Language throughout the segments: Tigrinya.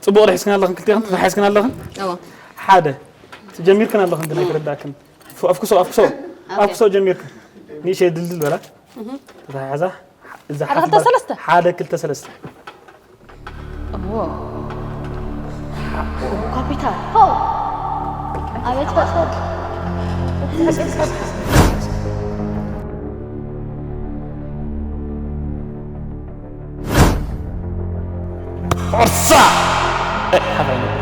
ጽቡቕ ሒዝክን ኣለኽን፣ ክልቴኽን ተተሓሒዝክን ኣለኽን። እዎ። ሓደ ትጀሚርክን ኣለኽን፣ ግን ኣይተረዳእክን። ኣፍኩሶ ኣፍኩሶ ኣፍኩሶ ጀሚርክን። ንእሽተይ ድልድል በላ። ተተሓሓዛ። እዛ ሓደ ሓፍ ክልተ በል። ሰለስተ። ሓደ ክልተ ሰለስተ። እዎ። ካፒታል። ሆ! ኣቤት ፈሰድ። ፎርሳ! እ፣ ሓፋይ ነበር።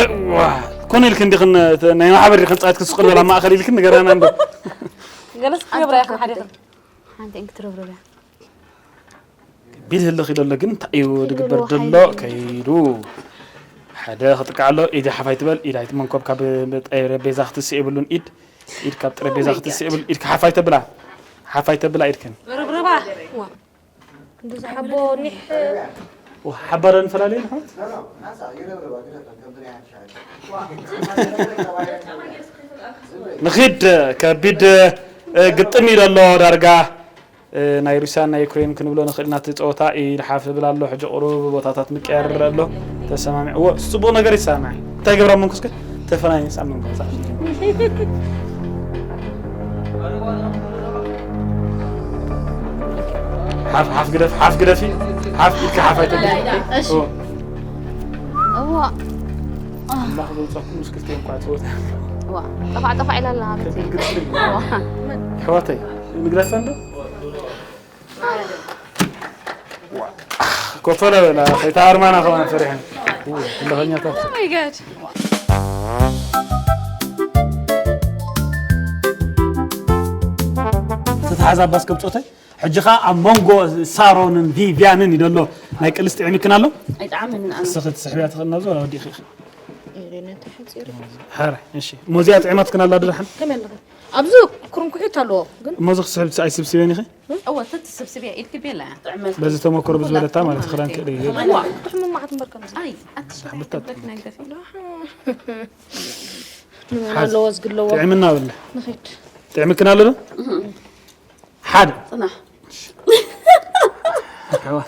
እዋ፣ ኮነ ኢልክን ዲኽን፣ ናይ ማሕበር ዲኽን ጻት ክስቁል በላ ማእከል ኢልክን ንገረና እንዶ። ገለስ ክገብራ ኢኻ ሓደ ኢኻ። ሓንቲ እንክትረብረብ እያ። ቢል ህልኽ ኢሉ ኣሎ፣ ግን እንታይ እዩ ድግበር ዘሎ? ከይዱ ሓደ ክጥቃዕ ኣሎ። ኢድ ሓፍ ኣይትበል፣ ኢድ ኣይትመንኮብ። ካብ ጠረጴዛ ክትስእ የብሉን። ኢድ፣ ኢድ ካብ ጠረጴዛ ክትስእ የብሉን። ኢድ ሓፍ ኣይተብላ፣ ሓፍ ኣይተብላ ኢድክን። ርብርባ። ዋ። እንዱ ዝሓቦ ኒሕ። ዋ፣ ሓባረ ንፈላለየ ንሕት። ንኺድ፣ ከቢድ፣ እ፣ ግጥም ኢሉ ኣሎ ዳርጋ። እ፣ ናይ ሩስያን ናይ ዩክሬን ክንብሎ ንኽእል ኢና። እቲ ጸወታ ኢድ ሓፍ ይብል ኣሎ። ሕጂ ቁሩብ ቦታታት ምቅያር ይረአ ኣሎ። ተሰማሚዕዎ። ጽቡቕ ነገር ይሰማማዕ። እንታይ ገብራ መንኩስከ? ተፈናኒ ሳብ መንኩ። ሓፍ፣ ሓፍ ግደፍ፣ ሓፍ ግደፊ። ሓፍ ኢድካ ሓፍ ኣይተብል። እሺ። ኦ። እዋ። ኣምላኽ ዘውጻኩም ምስ ክልቲኦም እኳ ጸወታ። እዋ። ጠፋዕ ጠፋዕ ኢላ ኣላ ቤተይ። ከቢድ ግጥም እዩ። እዋ። ኣሕዋተይ፣ ንግዳሳ እንዶ? ኮፈለ በላ፣ ከይታ ኣርማና ከማን ፈሪሐን። ኡ፣ እንደኸኛታት። Oh my God። ተተሓዛ ባስ ከብጾተይ፣ ሕጂ ኸኣ ኣብ መንጎ ሳሮንን ቪቪያንን እዩ ዘሎ። ናይ ቅልስ ጥዕም ይክን ኣሎ? ኣይጠዓምን ኣነ። እስኺ ትስሕብያ ትኽእል ናብዚ ወላ ወዲእኺ ኢኺ? ኧረ፣ ነቲ ሓጺሩ። ሓረ፣ እሺ። እሞ እዚኣ ጥዕማትክን ኣላ ድራሕን? ከመይ ኣለኺ? ኣብዚ ኩርንኩሒት ኣለዎ፣ ግን እሞ እዚ ክስሕብ ኣይስብስበን ኢኺ? እወ፣ ተትስብስብያ ኢልኪ ቤላ እያ። ጥዕመት። በዚ ተመክሮ ብዝበለታ ማለት ክዳን ክእለ እዩ። እዋ፣ ትሕምም መዓት እምበር ከምዚ። ኣይ፣ ኣትሽ ብታዕ። ትብለክ ናይ ገፊ። ንመን ሓዝ። ኣለዎ ዝግለዎ? ጥዕምና በለ። ንኺድ። ጥዕምክን ኣሎ ዶ? ሓደ። ጽናሕ። ሓዋ።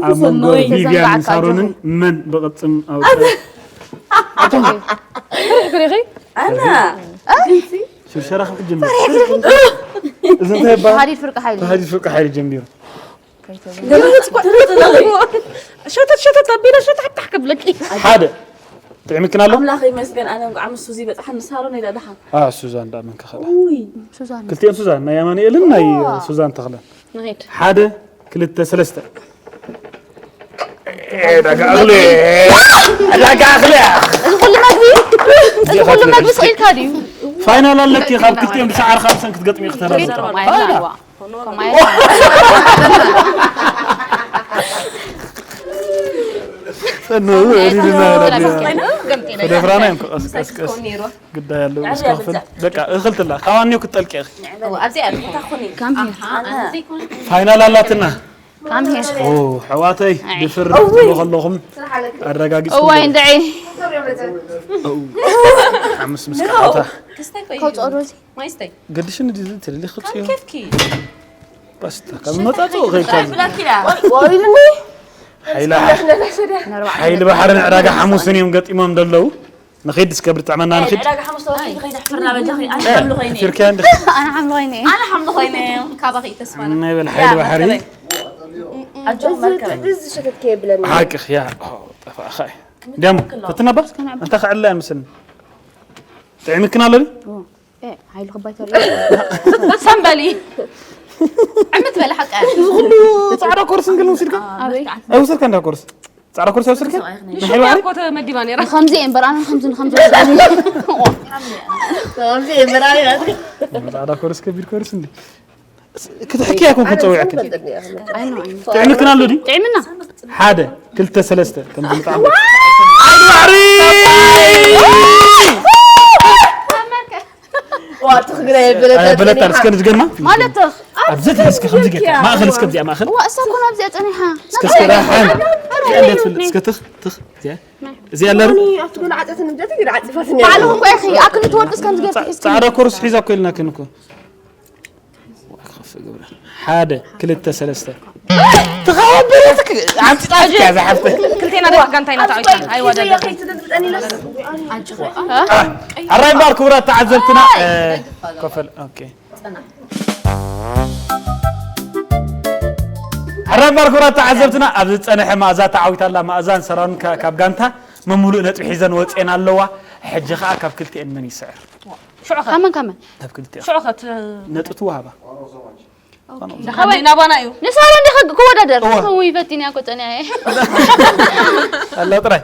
ኣብ መንጎ ሰናይ። ቪቪያን ተዘንጋዕካ ሳሮንን ኣጆኹም። መን ብቕጽም ኣውጽእ? ኣቶም። ፍርሒ ፍርሒ። ኣና። ግንሲ። ሽርሸራ ካብ ሕጂ ጀሚሩ። እዚ እንታይ ይባሃል? ተሃዲድ ፍርቂ ሓይሊ። ተሃዲድ ፍርቂ ሓይሊ ጀሚሩ። ገለጽ እኮ። ሸተት ሸተት ኣቢለ ሸታሕታሕ ክብለኪ። ሓደ። ጥዕምክን ኣሎ? ኣምላኽ ይመስገን፣ ኣነ እንኳዕ ምስ ሱዚ በጻሓ፣ ንሳሮን ኢለ ደሓን። አ፣ ሱዛን ደኣ መን ከኸላ? ኡይ። ሱዛን። ክልቲኦም ሱዛን፣ ናይ ኣማኑኤልን ናይ ዋ። ሱዛን ተኽለን። ንኺድ። ሓደ፣ ክልተ፣ ሰለስተ። ኤ፣ ዳጋ ኣኽሊ። ዳጋ ኣኽሊ። እዚ ኩሉ መግቢ፣ እዚ ኩሉ መግቢ ስኢልካ ድዩ? ፋይናል ኣለኪ፣ ካብ ክልቲኦም ብሰዓር ካልሰን ክትገጥሚ ክትረብሒ። ፋይናል። ከምኡ ኣይኮነን። ፈኑ፣ ከምኡ እኒና ኣይኮነን። ኢና። ገምጢና። ተደፍራና እዮም፣ ቀስ፣ ቀስ፣ ቀስ። ግዳይ ኣለዎ፣ እስከ ክፍል። በቃ፣ እኽልትላ። ካብ ኣንዮ ክትጠልቂ ኢኺ። እዎ፣ ኣብዚኣ እያ። እንታይ ኮኒ? ካም ሄር። ኣሃ፣ ኣነ ዘይኮነ። ፋይናል ኣላትና። ካም ሄር። ኦ፣ ኣሕዋተይ፣ ኣይ። ድፍር እውይ። ትብሉ ከለኹም ኣረጋጊጽኩም እዋይ፣ ኣለኹም። እንድዒ። ኦ፣ ሓሙስ ምስ ከዓታ። ክስታይ ቆይ። ከውጽኦ ዶ እዚ? ማይ ስተይ። ገድሽን እዚ ትልሊ ክጽዮ። ከም ኬፍኪ። ባስታ፣ ካብ መጻጽኡ ከይካል። ብላኪ ዳ። ወይልኒ። ሓይላ። ነርባዕ ሓይሊ ባሕርን ዕዳጋ ሓሙስን እዮም ገጢሞም ዘለዉ። ንኸይድ እስከ ብርጥዕመና ንኸይድ። ዕዳጋ ሓሙስ ተወሲዱ ከይተሕፍርና በጃኺ። ኣነ ሓምሊ ኮይነ። ፊርክያ እንዲ። ኣነ ሓምሊ ኮይነ። ኣነ ሓምሊ ኮይነ። ካባኺ ተስፋ። ናይ በል ሓይሊ ባሕሪ። ኣጆኹም መርከብ። እዚ ሸተት ከየብለኒ። ሓቅኽ፣ ያ። ኦ፣ ጠፋእኻ። እንዲያም፣ ፈትናባ? እንታይ ክዕላ እያ ምስልን? ጥዕምክን ኣሎ ድዩ? ኦ፣ ኤ፣ ሓይሊ ክባይ ተርኢ። ሰምበሊ። ዕምት በለ ሓቃ። እዚ ኩሉ ጻዕዳ ኮርስ እንግል ውሲድካ? ኣበይ? ኣይውሰድካ እንዳ ኮርስ። ጻዕዳ ኮርስ ኣይውሰድካ? ንሽያ እኮ ተመዲባ ነይራ። ከምዚ እየ እምበር፣ ኣነ ከምዚ፣ ከምዚ። ከምዚ እየ እምበር፣ ኣነ ናትሪ። ጻዕዳ ኮርስ ከቢድ ኮርስ እንዲ። ክትሕኪ ኣይኮንኩን ጸዊዐክን። ኣይ፣ ኖ፣ ኣይ፣ ኖ። ጥዕምክን ኣሎ ድዩ? ጥዕምና። ሓደ፣ ክልተ፣ ሰለስተ። ከምዚ ምጣዕም። ዋ፣ ትኽግረ የበለታ ኣይ፣ በለታ፣ ጸኒሓ። እስከ ንድገማ። ማለት፣ ኣብዚ ትሕዝኪ ከምዚ ጌርካ። ማእኸል እስከ ኣብዚኣ ማእኸል። ዋ፣ እሳ እኮ ናብዚኣ ጸኒሓ። እስከ፣ እስከ ራሕን። እንዴት ፍል እስከ ትኽ ትኽ እዚኣ እዚኣ ኣላ ዶ? ኣትጎል ዓፀትን እንደት ግን ዓፂፋትኒ ባዕልኹም እኮ ኢኺ ኣክሊ ትወድስ ከምዚ ገይርኪ ጻ- ሒዝኪ ጻዕዳ ኮርስ ሒዛ እኮ ኢልናክን እኮ። ክኸፍ ግብረ ሓደ ክልተ ሰለስተ ትኸብርትክ ዓምፂጣትክ እያ ዝሓፍተ። ክልቴና ደቂ ጋንታ ኢና ተዓዊትና ኣይወዳደር። ኣራይ እምበኣር ክቡራት ተዓዘብትና እ፣ ኮፈል ኦኬ። ሕራይ ባርኮራት ተዓዘብትና ኣብ ዝጸንሐ ማእዛ ተዓዊታ ኣላ። ማእዛን ሰራኑን ካ- ካብ ጋንታ መምሉእ ነጥቢ ሒዘን ወጽኤን ኣለዋ። ሕጂ ኸኣ ካብ ክልቲኤን መን ይስዕር? ሽዑ ኸ? ካመን ካመን? ካብ ክልቲኤን። ሽዑ ኸ ት- ነጥቢ ትወሃባ። ድሓን ናባና እዩ። ንሳሮ እንዲ ኸ ክወዳደር? እዋ። ከምኡ ይፈቲን እያ እኮ ጸኒዓ እየ። ኣላ ጥራይ።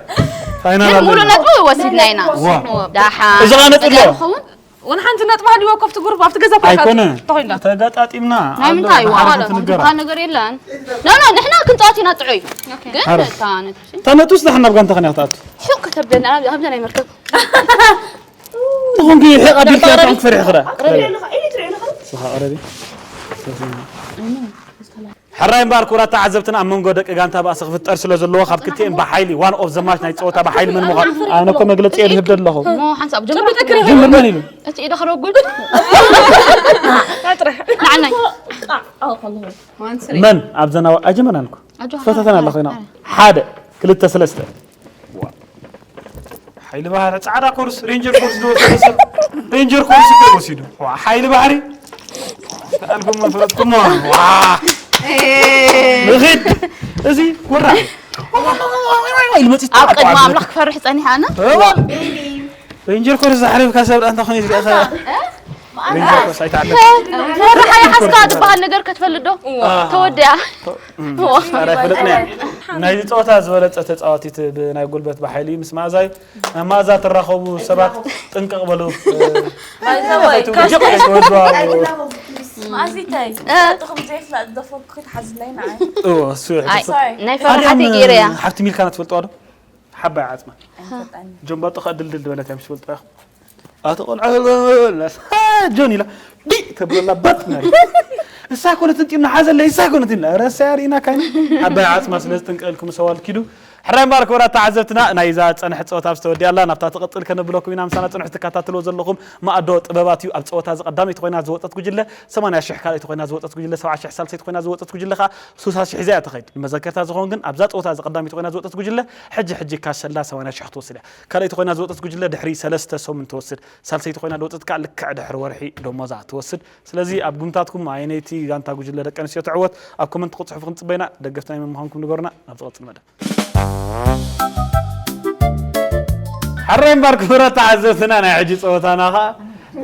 ፋይናል ግን ኣላ። ሙሉ ነጥቢ ወሲድና ኢና። ዋ። ዳሓ። እዚ ኸኣ ነጥቢ ኣለዎ። ዝኸውን? ወን ሓንቲ ነጥቢ ሃልይዋ ኮፍቲ ጉሩፕ ኣብቲ ገዛ እኮ ኣይኮነ። ተኾይንዳ። ተጋጣጢምና ናይ ኣብ ምንታይ እዩ? ብሓርፍ ኣለ፣ ትንገራ። ዝበሃል ነገር የለን። ኖ፣ ኖ፣ ንሕና ክንጻወት ኢና ጥዑይ። ኦኬ። ግን ሓረ። እታ ነጥቢ ሲ? እታ ነጥቢ ስለ ናብ ጋንታ ኸን ክትኣቱ። ሹቅ ከተብለና፣ ኣብ፣ ኣብዛ ናይ መርከብ። ትኹን ግን ይሕቕ ኣቢልካ ነጥቢ ትኹን ክፈርሕ ክዳ። ቅረቢ። ስኻ ቅረቢ። ሕራይ እምበኣር ክቡራት ተዓዘብትና ኣብ መንጎ ደቂ ጋንታ ባእሲ ክፍጠር ስለ ዘለዎ ካብ ክልቲኤን ብሓይሊ ዋን ኦፍ ዘ ማች ናይ ጸወታ ብሓይሊ መን ምዃን ኣነ እኮ መግለጺ እየ ዝህብ ዘለኹ። እሞ ሓንሳብ ጀምር። ጀምር መን ኢሉ? እቲ ኢደ ክረጉድ። ንዓናይ። መን ኣብዘን ኣዋ- ኣይጀመርናን እኮ ኣጆኻ። ፈተተና ኣለኹ ኢና። ሓደ ክልተ ሰለስተ ሓይሊ ባህሪ ጻዕዳ ኮርስ ሬንጀር ኮርስ ዝወሰደ ሰብ ሬንጀር ኮርስ እኮ ወሲዱ። ዋ፣ ሓይሊ ባህሪ ኣልኩም መፈረጥኩም ዋ ንኺድ እዚ ወራ ኢሉ መጺ ኣብ ቅድሚ ኣምላኽ ክፈርሕ ጸኒሐ ኣነ። ሬንጀር ኮርስ ዝሓለፍካ ሰብ ደኣ እንታይ ኮይኑ ይዝጋእካ? ሬንጀር ኮርስ ኣይተዓለፍ። ፈርሓ ይሓስካ ዝበሃል ነገር ከትፈልጥ ዶ? ተወዲኣ። ኧረ ኣይፈለጥናዮ። ናይዚ ጸወታ ዝበለጸ ተጻዋቲት ብናይ ጉልበት ብሓይሊ ምስ መኣዛ እዩ። ናብ መኣዛ ትራኸቡ ሰባት ጥንቅቕ በሉ። By the way፣ ተወድዋ። መኣዚታይ፣ እ። ትኹም ዘይፍላጥ ደፎ ክትሓዝለይ ንዓይ። እዎ፣ እሱ እዩ ኣይ፣ ሕቶ። ናይ ፈርሓተይ ኣርያም ገይረያ። ሓፍቲ ሚልካና ትፈልጥዋ ዶ? ሓባይ ዓጽማ። ኣይፈልጣን። ጀምባጦ ከኣ ድልድል ዝበለት እያ፣ ምስ ትፈልጡ ኢኹም። ኣቲ ቆልዓ፣ ጆን ኢላ፣ ዲ ተብለላ፣ በጥ ማለት። እሳ ኮነት እንቲና ሓዘለይ፣ እሳ ኮነት እንቲና። ረሳ ያርኢና ካይና። ሓባይ ዓጽማ ስለ ዝጥንቀልኩም ሰዋል ኪዱ። ሕራይ እምበኣር ክቡራት ተዓዘብትና፣ ናይዛ ጸንሐት ጸወታ ኣብ ዝተወዲኣላ፣ ናብታ ትቕጽል ከነብለኩም ኢና። ምሳና ጽንሑ ትከታተልዎ ዘለኹም ማእዶ ጥበባት እዩ። ኣብ ጸወታ እዚ ቀዳመይቲ ኮይና ዝወጸት ጉጅለ ሰማንያ ሽሕ፣ ካልኣይቲ ኮይና ዝወጸት ጉጅለ ሰብዓ ሽሕ፣ ሳልሰይቲ ኮይና ዝወጸት ጉጅለ ከኣ ሱሳ ሽሕ ሒዛ እያ ትኸይድ። ንመዘከርታ ዝኸውን ግን ኣብዛ ጸወታ እዚ ቀዳመይቲ ኮይና ዝወጸት ጉጅለ ሕጂ ሕጂ ካሸላ ሰማንያ ሽሕ ክትወስድ እያ። ካልኣይቲ ኮይና ዝወጸት ጉጅለ ድሕሪ ሰለስተ ሰሙን ትወስድ። ሳልሰይቲ ኮይና ዝወጸት ከኣ ልክዕ ድሕሪ ወርሒ ደሞዛ ትወስድ። ስለዚ ኣብ ግምታትኩም ኣየነይቲ ጋንታ ጉጅለ ደቂ ኣንስትዮ ትዕወት ኣብ ኮመንት ክጽሕፉ ክንጽበ ኢና። ደገፍቲ ናይ መን ምዃንኩም ንገሩና። ናብ ዝቐጽል መደብ። ሕራይ እምበኣር ክቡራት ተዓዘብትና ናይ ሕጂ ጸወታና ከኣ፣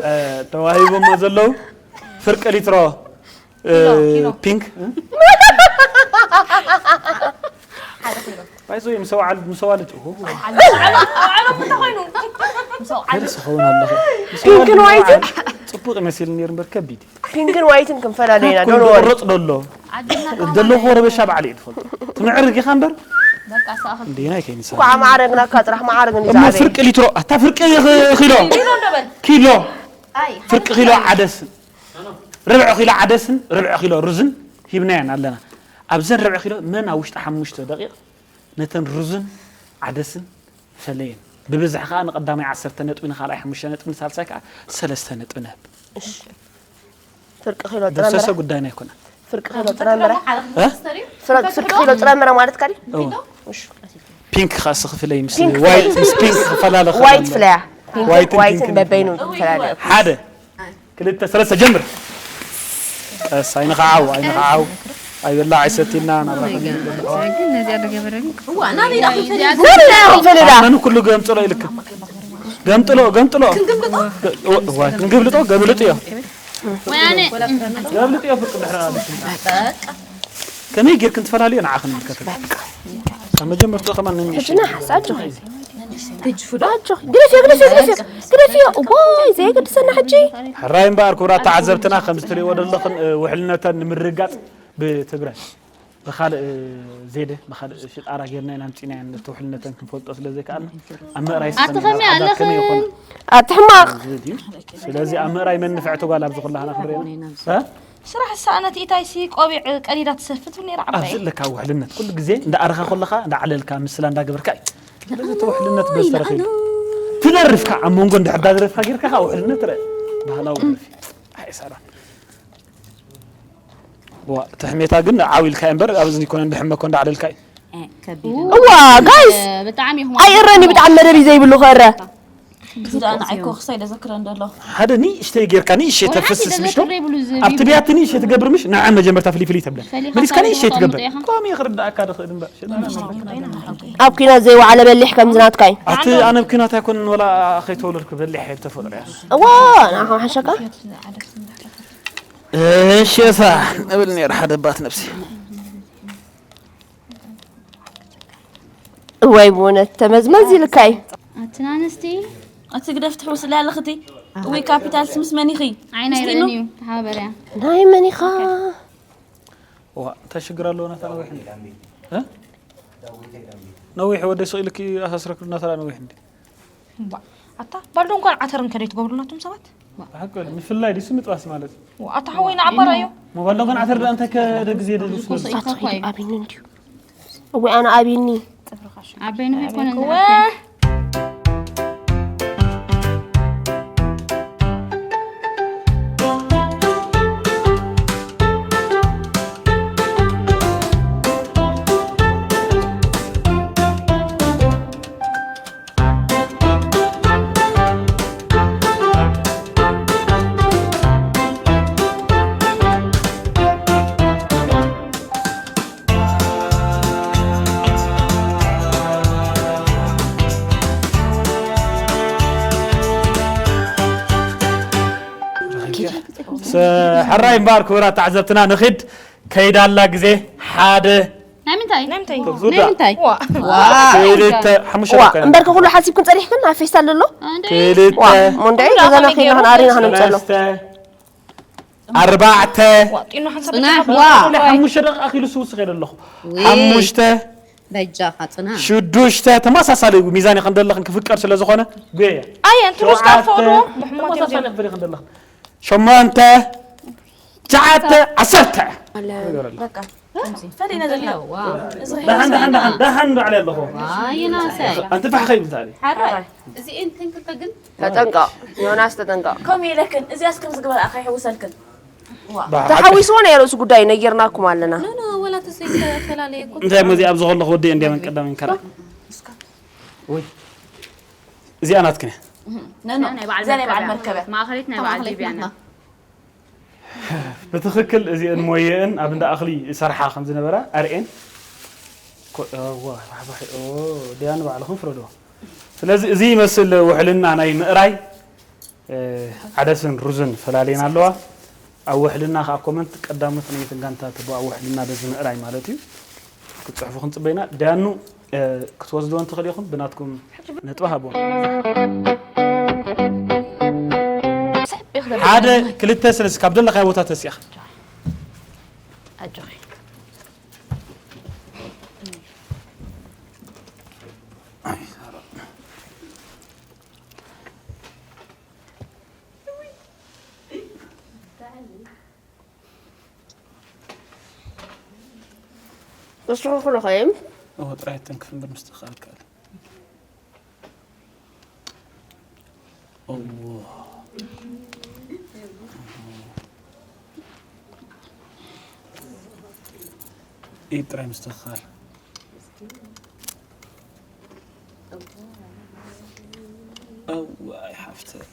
እ፣ ተዋሂቦሞ ዘለዉ ፍርቂ ሊትሮ እ፣ ኪሎ፣ ኪሎ። ፒንክ፣ እ? ባይዞ፣ ምስ ኣዋዕል-፣ ምስ ኣዋልድ፣ ኦ፣ ዓለም እንታይ ኮይኑ? ምስ ኣዋልድ። ገለ ዝኸውን ኣለኹ። ፒንክን ዋይትን? ጽቡቕ ይመስል ነይሩ እምበር ከቢድ እዩ። ፒንክን ዋይትን ክንፈላለ ኢና፣ ዶንት ወሪ። ቁረጽ ዶ ኣሎ? ዓድና ደለኹ ረበሻ ባዕለይ እየ ዝፈልጦ። ትምዕርግ ኢኻ እምበር። በቃ፣ ሰኣኸ። እንዴ፣ ናይ ከይንሳ። እንኳዕ ማዕረግናካ ጥራሕ ማዕረግ እሞ ንዛዕበ። ፍርቂ ሊትሮ፣ ኣታ ፍርቂ ኪ-፣ ኪሎ። ኪሎ እንደበል። ኪሎ። ኣይ፣ ፍርቂ ኪሎ ዓደስ። ርብዒ ኪሎ ዓደስን ርብዒ ኪሎ ሩዝን ሂብናየን ኣለና። ኣብዘን ርብዒ ኪሎ መን ኣብ ውሽጢ ሓሙሽተ ደቂቕ ነተን ሩዝን ዓደስን ፈለየን። ብብዝሒ ከኣ ንቐዳማይ ዓሰርተ ነጥቢ፣ ንኻልኣይ ሓሙሽተ ነጥቢ፣ ንሳልሳይ ከኣ ሰለስተ ነጥቢ ንህብ። እሺ። ፍርቂ ኪሎ ደምሰሰ ጥረምረ። ጉዳይና ኣይኮነን። ፍርቂ ኪሎ ጥረምረ። እ? ፍረ-፣ ፍርቂ ኪሎ ጥረምረ ማለት ካዲ? እዎ። እሺ። ፒንክ ከኣ ስኽፍለይ ምስ ፒንክ ዋይት፣ ምስ ፒንክ ክፈላለ ዋይት ከኣ ፍለያ። ፒንክ ዋይትን ዋይትን ፒንክን በበይኑ ይፈላለ። ሓደ ክልተ፣ ሰለስተ፣ ጀምር። ቀስ፣ ኣይንኸዓው፣ ኣይንኸዓው። ኣይበላዕ፣ ኣይሰቲና፣ ናብራ ከመይ ይበልዖ? ግን ነዚኣ ዶ ገበረኒ? እዋ፣ ናበይ ዳኹም ፈሊዳ? ናበይ ዳኹም ፈሊዳ? ኣነ ኩሉ ገምጥሎ ኢልክ። ገምጥሎ፣ ገምጥሎ። ክንግምብጦ? ገ-፣ እዋ፣ ክንግምብጦ፣ ገብልጥ እዮ። ወያነ። ገብልጥ እዮ፣ ፍርቂ ድሕሪ ናብሽ። ከመይ ጌርክን ትፈላልዮ ንዓኽን ይምልከተካ። ካብ መጀመርትኡ ከማን ነን ሕጂ ንሓስ ኣጆኺ። ኣጆኺ። ግደፍዮ፣ ግደፍዮ፣ ግደፍዮ። ግደፍዮ። እዋይ፣ ዘየገድሰና ሕጂ። ሕራይ እምበኣር ክቡራት ተዓዘብትና፣ ከም እትርእይዎ ዘለኹም፣ እ፣ ውሕልነተን ንምርግጋጽ ብትግረ፣ ብኻልእ፣ እ፣ ዜደ፣ ብኻልእ ሽጣራ ጌርና ኢና ኣምጺእናየን። እቲ ውሕልነተን ክንፈልጦ ስለ ዘይከኣልና፣ ኣብ ምእራይ ኣቲ ስኸን ከመይ ይላል፣ ኣዳት ከመይ ኣለኽን? ይኾና? ኣቲ ሕማቕ። እዚ ድዩ? ስለዚ ኣብ ምእራይ መን ንፍዕቲ ጓል ኣብዚ ኩላህና ክንርእየና? እ? ስራሕ ዝሰኣነት ኢታይሲ ቆቢዕ ቀዲዳ ትሰፍት ነይራ ዓባይ። ኣብዚ ኣለካ ውሕልነት ኩሉ ግዜ እንዳ ኣረኻ ከለኻ እንዳ ዓለልካ ምስላ እንዳ ገበርካ እዩ። ስለዚ እቲ ውሕልነት ኣይ፣ በስተረኺ ኣነ ትደርፍካ ኣብ መንጎ እንድሕር ዳዝረፍካ ጌርካ ከዓ ውሕልነት ትረአ። ባህላዊ ደርፊ። ኣይ ሳራ። ዋ ተሕሜታ ግን ዓው ኢልካ እምበር ኣብ እዝኒ ኮነ እንድሕመኮ እንዳ ዓለልካ እዩ። እዋ ጋይስ ብጣዕሚ ኢኹም ኣይእረኒ ብጣዕሚ መደብ እዩ ዘይብሉ ክእረ እዚ ደኣ ንዓይ እኮ ክሳይ ደዘክረ እንደሎ ሓደ ንእሽተይ ጌርካ ንእሽተይ ተፈስስ ምሽ ደዘክረ ይብሉ ዝብል ኣብቲ ብያቲ ንእሽተይ ትገብር ምሽ ንዓ መጀመርታ ፍልይ ፍልይ ተብለ ፈሊኻ መሊስካ ካብ ንእሽተይ ዝኾኑ ትገብር ዲኻ? ኳም ይኽርዳእካ ድኽእል እምበር ሽጣና ኣብ ኪናት ዘይወዓለ በሊሕ ከም ዝናትካ እዩ ኣቲ ኣነ ኣብ ኪናት ኣይኮንን ወላ ከይተወለድኩ በሊሕ እየ ብተፈጥሮ እያ እዋ ንዓኻ ሓሸካ እሺ ሳ እብል ነይረ ሓደ ባት ነብሲ እዋይ ብእውነት ተመዝመዝ ኢልካ እዩ ኣትና ኣንስቲ እቲ ግደፍ ትሕውስላ ኣለኽቲ ወይ ካፒታል ስምስ መን ኢኺ ዓይና ይርእን እዩ ተሓባበርያ ናይ መን ኢኻ ዋ እንታይ ሽግር ኣለዎ ናታ ነዊሕ እንዲ እ? ነዊሕ ወደ ስቕ ኢልኪ ኣሳስረክሉ ናታ ነዊሕ እንዲ እምባ ኣታ ባልዶ እንኳን ዓተር እንከደይ ትገብሩ ናቱም ሰባት ብሓቂ ወዲ ምፍላይ ዲሱ ምጥባስ ማለት እዩ ኣታ ሓወይ ንዓባራ እዩ ሞባይል ዶ ግን ዓተር ደኣ እንታይ ከደግዜ ደልሱ ኮሶ ኢልካ እኮ እዩ ኣቢኒ እንድዩ እወ ኣነ ኣቢኒ ኣበይኑ ይኮነ ወ ሕራይ እምበኣር ክቡራት ተዓዘብትና ንኺድ ከይዳላ ግዜ ሓደ ናይ ምንታይ ናይ ምንታይ ዙዳ ናይ ምንታይ ክልተ ሓሙሽተ ዋ ደቂቃ ኢና። እምበርከ ኩሉ ሓሲብክን ፀኒሕክን ኣብ ፌስታል ዘሎ ክልተ ዋ ሞንዳይ ገዛና ከይና ክንኣሪና ክንምፀሎ ሰለስተ ኣርባዕተ ጢኖ ሓንሳብ ፅናሕ ዋ ዋ ሓሙሽተ ደቂቃ ኪሉ ስውስ ከደ ኣለኹ ውይ። ሓሙሽተ በጃኻ ፅናሕ ሽዱሽተ ተመሳሳሊ ሚዛን ይኸን ዘለኽን ክፍቀር ስለ ዝኾነ ጉየ ኣየ እንትሮስ ካብ ፈቕዶ ተመሳሳሊ ክፍል ይኸን ዘለኽን ሸሞንተ ትሽዓተ ዓሰርተ በቃ ከምዚ ፈሊና ዘለና ደሓን ደሓን ደሓን ደሓን ባዕለ ኣለኹ ይናሰ ኣንቲ ፋሕ ከይብል ታሊ ሓራይ እዚኤን ተንክልተ ግን ተጠንቀቕ ዮናስ ተጠንቀቕ ከምኡ ኢለክን እዚኣስ ከም ዝግበር ኣኸ ይሕውሰልክን ተሓዊስዎ ናይ ርእሱ ጉዳይ ነጊርናኩም ኣለና ኖ ኖ ወላ ተዘይተፈላለየ እኮ እንታይ መዚ ኣብዚ ከለኹ ወዲ እንዲያ መን ቀዳሚ እንከራ ወይ እዚኣ ናትክን እያ ነኖ እዚኣ ናይ በዓል መርከብ እያ ማእኸሊት ናይ በዓል ሊብያና ብትኽክል እዚአን ሞየአን ኣብ እንዳ እኽሊ ይሰርሓ ከም ዝነበራ ኣርእየን ኮ- እዋ፣ ራሕባሒ፣ ኦ፣ ዲያን ባዕልኹም ፍረድዎ ስለዚ እዚ ይመስል ውሕልና ናይ ምእራይ እ፣ ዓደስን ሩዝን ፈላልየን ኣለዋ ኣብ ውሕልና ከዓ ኮመንት ቀዳሞት ነየትን ጋንታ ትቦ ኣብ ውሕልና በዚ ምእራይ ማለት እዩ ክትፅሕፉ ክንፅበይና ዳያኑ እ፣ ክትወስድዎ እንትኽእል ኢኹም ብናትኩም ነጥቢ ሃቦም ሓደ ክልተ ስለዚ ካብ ዘለካዮ ቦታ ተሲእኻ ንስኹም ኩልኸም እዎ ጥራይ ተንክፍ እምበር ምስትኽኣል ከኣል እዎ ኢድ ጥራይ ምስትኽኻል እዋይ ሓፍተይ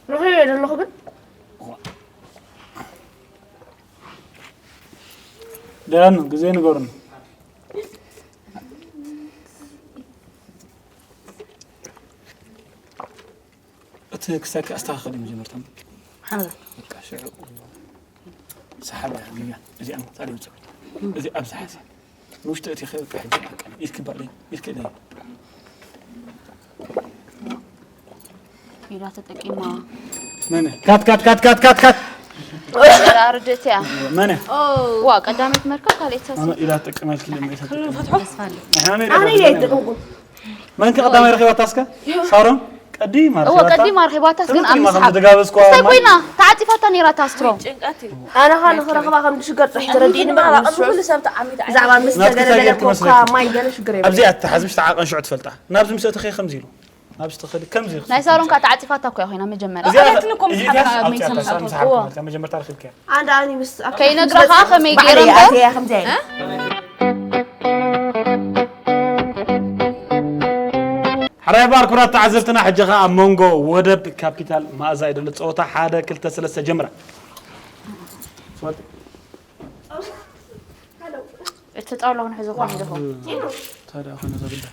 ንኸዮ ዘለኹ ግን ደያኑ ግዜ ንገሩኒ እቲ ክሳካ ኣስተኻኸል እዩ መጀመርታ በቃ ሽዑ ሰሓብ እያ እዚኣ ምጣል ይውፅእ እዚ ኣብዚ ሓሰ ንውሽጢ እቲ ኸ በቃ ሕጂ በቃ ኢድኪ ባዕለይ ኢድኪ ለይ ኢዳ ተጠቂማ መነ ካት ካት ካት ካት ካት ካት ርድእቲ እያ መነ ዋ ቀዳመት መርከብ ካልኤት ሳሲ ኣነ ኢዳ ተጠቂማ ኢልኪ ለመ ኣነ ኢለ ይጠቅምኩ መን ከ ቀዳማይ ረኺባታ እስከ ሳሮን ቀዲማ እወ ረኺባታ? ቀዲማ ረኺባታስ ግን ጽቡቅ ኣብ ዲማ ምስሓብ ከምዝተጋበዝኩዋ እንታይ ማን ኮይና? ተዓጺፋታ ነይራ እታ ስትሮ። ጭንቀት እዩ። ኣነ ኸኣ ንኽረኽባ ከም ዝሽገር ጥራሕ ተረዲእኒ እምበር፣ ኣብ ቅድሚ ኩሉ ሰብ ተዓሚታ እያ። ብዛዕባ ምስ ኣነ ክትሰግር ገለ ገለ ኮካ ትመስለኪ? ማይ ገለ ሽግር የብሉን። ኣብዚኣ ትተሓዝ፣ ምሽ ተዓቐን ሽዑ ትፈልጣ። ናብዚ ምስ ኣተኺ ከምዚ ኢሉ። ናብዚ ተኸዲ ከምዚ ኢኻ ናይ ሳሎን ትፈልጣ። ከኣ ተዓጺፋታ እኮ እያ ኮይና መጀመርያ። እዚኣ ኣውሪያትኒ እኮ ምስ እዚኣ ሓፍታ ኣውጺኣታ፣ መይሰማዕታ። ሳምሳሓ እዋ። ክትመልካ መጀመርታ ረኺብካያ። ኣንድ ኣኒ ምስ ኣብ ከይነግራ ምስ ከኣ ከመይ ባዕለይ ገይረ እምበር? ኣትያ ከምዚ ኣይነ። እ? ሕራይ ባር ክቡራት ተዓዘብትና፣ ሕጂ ኸኣ ኣብ መንጎ ወደብ ካፒታል መኣዛ ይደሎ ጸወታ ሓደ ክልተ ሰለስተ ጀምራ። እቲ ጣውላ ክንሕዞ ኮን ኢኹም። ታዲያ ኮነ ዘብለ።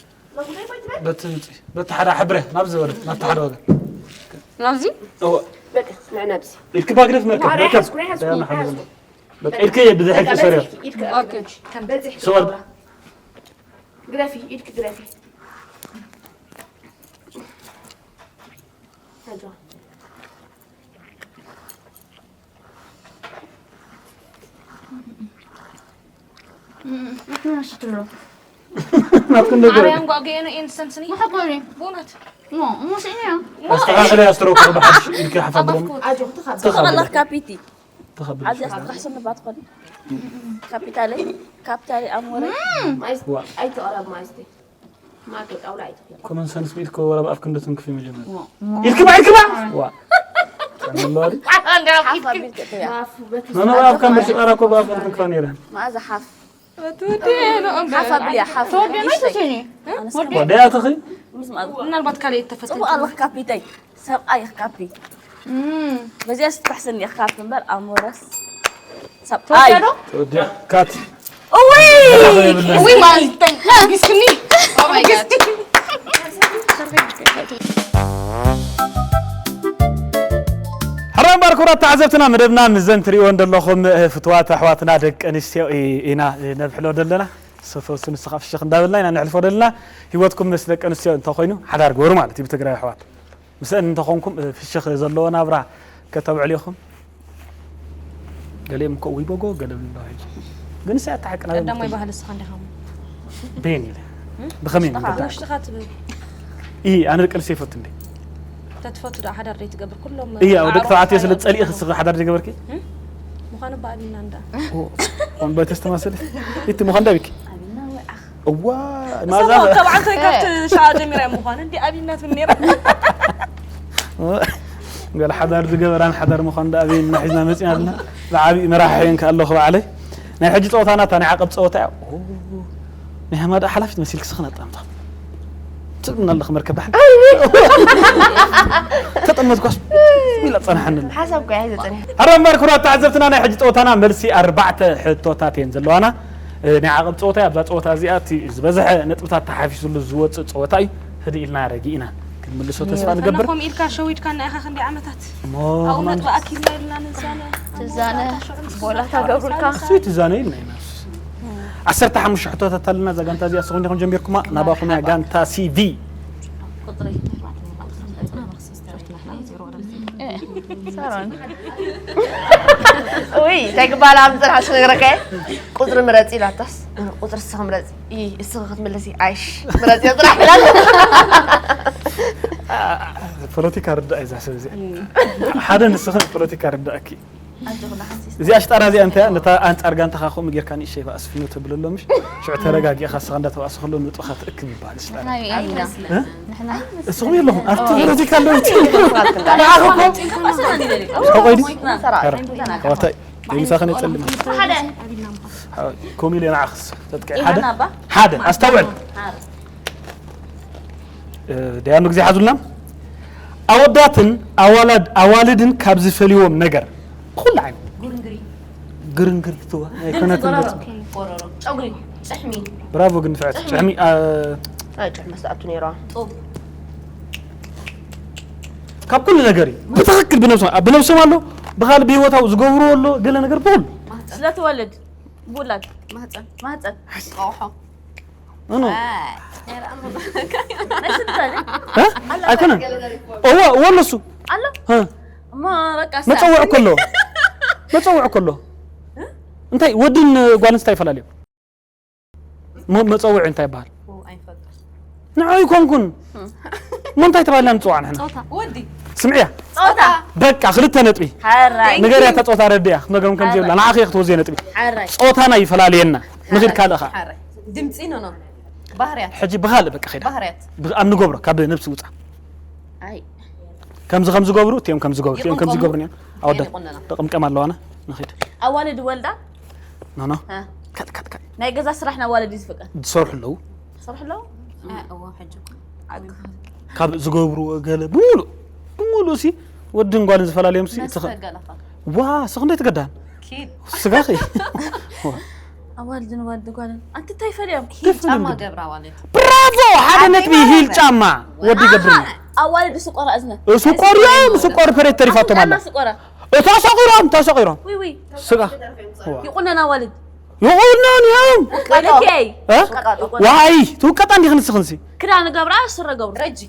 በቲ ምጽ-፣ በቲ ሓደ ሕብረ ናብ ዝበለ፣ ናብቲ ሓደ ወገን። ናብዚ? እወ። በቃ፣ ንዕ ናብዚ። ኢድኪ ባግደፍ መርከብ፣ ናይ መርከብ። ሓዝኩ፣ ናይ ሓዝኩ፣ ዳያና ናይ ሓዝኩ። ሓዝኩ። በቃ፣ ኢድኪ ብድሕሪኪ በቃ፣ ሰሪያ። በዚሕኪ፣ ኢድኪ፣ በዚሕኪ በቃ። ሰወር። ግደፊ፣ ኢድኪ ግደፊ። ኣጆ። ናትኩም ደገ። ማርያም ጓገየኑ ኢንሰንስኒ። መሓቆሪ። ብእውነት። ሞ፣ ሞ ስኢነ። ኣስተኻኽለ ኣስትሮክ ብሓድሽ ኢልኪ ሓፋ ብሮም። ኣጆ፣ ትኻብ። ትኻብ። ተኸበላ ካፒቲ። ተኸብል። ኣብዚ ኣትካሕስኒ ባትኾኒ። ካፒታለይ፣ ካፒታለይ ኣሞረይ። ማይስ-፣ ዋ። ኣይትቕረብ ማይስቴ። ማዶ ጣውላ ኣይትኽእል። ኮመን ሰንስ ቢልኮ ወላ ብኣፍ ክንዲ ትንክፊ መጀመርያ። ዋ። ኢልክባ፣ ኢልክባ! ዋ። ጸንሎ ኣሪ? ሓፍ ኣቢልክ እያ። ማፍ በቲ መኖ ብኣፍ ከም በሽጣራ እኮ ብኣፍ ክንክፋ ነይረ። መኣዛ ሓፍ። በትውዲ ነው እምበር። ሓፍ ኣብልያ፣ ሓፍ። ተወዲ ነው ንእሽተይ። ትስኒ? ኣነስ ዋ፣ ደያ ተኺ? ምስ መኣዛ። ምናልባት ካልእ እተፈተንኩ። ጽቡቕ ኣለኽ ካፒተይ። ሰብኣይ ኢኽ ካፒ። እም። በዚኣ ስትሕስኒ ኢኽ ካፒ እምበር ኣሞረስ ሰብኣይ። ተወዲ ካት። እውይ! እውይ፣ ማልተን። ጊስክኒ። Oh my God። ሕራይ እምበር ክቡራት ተዓዘብትና፣ መደብና ምስዘን ትርእይወን ዘለኹም ፍትዋት ኣሕዋትና ደቂ ኣንስትዮ ኢ-፣ ኢና ነብሕሎ ዘለና። ሰፈሱ ንስኻ ፍሽኽ እንዳበልና ኢና ነሕልፎ ዘለና። ህይወትኩም ምስ ደቂ ኣንስትዮ እንተኾይኑ ሓዳር ግበሩ ማለት እዩ ብትግራይ ኣሕዋት። ምስአን እንተኾንኩም፣ እ፣ ፍሽኽ ዘለዎ ናብራ ከተብዕሉ ኢኹም። ገሊኦም እኮ፣ "ውይ በጎ" ገለ ብሎ ሒዙ። ግን እሳ እታ ሓቂ ናበይ ቀዳማይ ምትኾን? ባህሊ እስኻ እንዲኻ እሞ። በየን ኢለ? እም? ብኸመይ ንሽኻ፣ ምገዳ? ንሽኻ ትብል። ኢ፣ ኣነ ደቂ ኣንስትዮ ይፈቱ እንዴ? ተትፈቱ ደኣ ሓዳር ደይ ትገብር? ኩሎም እያ፣ ደቂ ኣዕሩኽ ተባዕትዮ ስለ ሓዳር ጸሊኢ ዝገብሩ። ክስኻ ሓዳር ዝገበርኪ? እም? ምዃኑ ብኣብና እንዳ። ኦ፣ ኦን በተስተማሰል? እቲ ምዃን ዳቢክ? ኣብና ወይ ዓኽ? እዋ፣ እሳ ማዛ እኮ ካብ ዓንተይ ካብቲ ሸዓ ጀሚራ እያ ምዃኑ፣ እንዲ ኣብይና ትብል ነይራ። ገለ ሓዳር ዝገበራን ሓዳር ምዃን ደኣ ኣብይና ሒዝና መጺና ኣለና። ብዓብዪ መራሕየን ከኣ ኣለኹ ባዕለይ። ናይ ሕጂ ጸወታና እታ ናይ ዓቐብ ጸወታ እያ። ኦ፣ ናይ ሃማዳ ሓላፊት መሲልኪ ስኽና ጣምጣም። ትብልና ኣለኹ መርከብ ዳሕን። ተጠመትኳስ ኢላ ጸናሓኒ። ሓሳብ እኮ እያ ዘጸንሐ። ሕራይ እምበር ክቡራት ተዓዘብትና ናይ ሕጂ ጸወታና መልሲ ኣርባዕተ ሕቶታት እየን ዘለዋና። እ፣ ናይ ዓቐብ ጸወታ እያ። ኣብዛ ጸወታ እዚኣ እቲ ዝበዝሐ ነጥብታት ተሓፊሱሉ ዝወጽእ ጸወታ እዩ። ህድእ ኢልና ረጊእና ክንምልሶ ተስፋ ንገብር። ከምኡ ኢልካ ሸዊድካና ኢኻ ክንደይ ዓመታት። እሞ ኣብኡ ከማን ነጥቢ ኣኪልና ኢልና ንዛነ። ትዛነ፣ ጎላ ታገብሩልካ። እሱ ትዛነ ኢልና ኢና። ዓሰርተ ሓሙሽተ ሕቶታት ኣለና። እዛ ጋንታ እዚኣ ንስኹም ዲኹም ጀሚርኩማ? ናባኹም እያ ጋንታ ሲቪ። ቁጽሪ። ሳሮን። ውይ፣ እንታይ ክበሃል ኣብ ምጽናሕ ክነግረካ እየ። ቁጽሪ ምረጺ ኢላታስ፣ ቁጽሪ ንስኺ ምረጺ። ኢ፣ እስኺ ክትምልሲ፣ ኣይሽ፣ ምረጺ ጥራሕ ኢላታ። ፖለቲካ ርዳእ እዩ እዛ ሰብ እዚኣ። ሓደ ንስኺ ፖለቲካ ርዳእኪ። እዚኣ ሽጣራ እዚኣ እንታይ እያ? ነታ ኣንጻር ጋንታኻ ከምኡ ጌርካ ንእሽተይ ኣስፍኖ ተብለሎ ምሽ? ሽዑ ተረጋጊእኻ ንስኻ እንዳተባእሰ ከሎ ንጡኻ ትእክብ ይበሃል ሽጣራ። ንሕና ኢና። እ? ንሕና። እስኹም የለኹም። ኣብቲ ፖለቲካ ኣለዉ። ንዓኹም። ቆይ ድዩ? ተራ። ተራ። ተራ። ተራ። ከምኡ ኢለ ንዓኽስ ተጥቅዒ። ሓደ። ሓደ። ኣስተውዕል። ሓደ። እ፣ ደያኑ ግዜ ሓዙልና። ኣወዳትን ኣዋላድ-፣ ኣዋልድን ካብ ዝፈልይዎም ነገር፣ ኩሉ ዓይነት። ጉርንግሪ። ግርንግር ትዋ፣ ኣይኮነትን ገጽ። ጎረሮ። ጨጉሪ፣ ጭሕሚ። ብራቮ ግን ንፍዕቲ። ጭሕሚ። ጭሕሚ፣ አ፣ ኣይ፣ ጭሕሚ መስኣቱ ነይራ። ጡብ። ካብ ኩሉ ነገር እዩ። ብትኽክል ብነብሶም፣ አ፣ ብነብሶም ኣሎ፣ ብኻልእ ብህይወታዊ ዝገብርዎ ኣሎ፣ ገለ ነገር ብኹሉ። ስለ ትወልድ፣ ብውላድ። ማህፀን። ማህፀን። ቆሖ። ኖ፣ ኖ። ኣይ፣ ነይራ እሞ። ናይ ስንት በለ? እ? ኣይኮነን። እወ፣ እወ፣ ኣለሱ። ኣሎ? እ። እሞ በቃ፣ መፀውዒ እኮ ኣለዎ። መፀውዒ እኮ ኣለዎ። እ? እንታይ፣ ወድን ጓልን እንታይ ይፈላለዩ? ሞ-፣ መፀውዒ እንታይ ይበሃል? ኦ፣ ኣይፈልጥን። ንዑ ኣይኮንኩን። እሞ እንታይ ተባሂልና ንፅዋዕ ንሕና? ጾታ። ወዲ። ስምዕያ። ጾታ። በቃ ክልተ ነጥቢ። ሓራይ። ንገርያ እታ ጾታ ረድያ ክትነግሮም ከም ዘይብላ። ንዓኺ እየ ክትወዝየ ነጥቢ። ሓራይ። ጾታና ይፈላልየና። ንኺድ ካልእ ኸዓ። ሓራይ። ድምፂ ኖ ኖ። ባህርያት። ሕጂ ብኻልእ በቃ ኸይዳ። ባህርያት። ብ-፣ ኣብ ንገብሮ ካብ ነብሲ ውፃ። ኣይ። ከምዚ ከም ዝገብሩ፣ እቲኦም ከም ዝገብሩ፣ እቲኦም ከም ይቕምቀሙ። ዝገብሩ እዮም። ኣወዳት ይቕምቀሙ። ተቐምቀም ኣለዋና። ንኺድ። ኣዋልድ ወልዳ? ኖ ኖ። እ። ካት ካት ካት። ናይ ገዛ ስራሕ ንኣዋልድ እዩ ዝፍቀድ። ዝሰርሑ ኣለዉ። ዝሰርሑ ኣለዉ? እ፣ እዎ፣ ሕጂ እኮ። ካብ ዝገብርዎ ገለ ብምሉእ፣ ብምሉእ ሲ ወድን ጓልን ዝፈላለዮም ሲ መስተ እቲ ኸ-፣ ገለ ኸ? ዋ፣ ስኽ እንደ ትገዳን? ኪድ። ስጋኺ? ዋ። ኣዋልድን ኣዋልድ ጓልን። ኣንቲ እንታይ ፈልዮም? ሂል ጫማ ገብራ ኣዋልድ። ብራቮ! ሓደ ኣንቲ ነጥቢ ሂል ማለት ጫማ። ወዲ ዋው! ገብርኒ። ኣዋልድ ስቆራ እዝነ። ስቆር እዮም፣ ስቆር ፐሬት ተሪፋቶም ኣላ። ጫማ ስቆራ። እታ ሰቂሮም፣ እታ ሰቂሮም። ዊ፣ ዊ። ስጋ። ዋ። ይቁነን ኣዋልድ። ይቁነን እዮም። ወይለከይ። እ? ይቁነን። ዋይ፣ ትውቀጣ እንዲኽን ንስኽንሲ? ክዳን ገብራ፣ ስረ ገብሩ። ረጂ።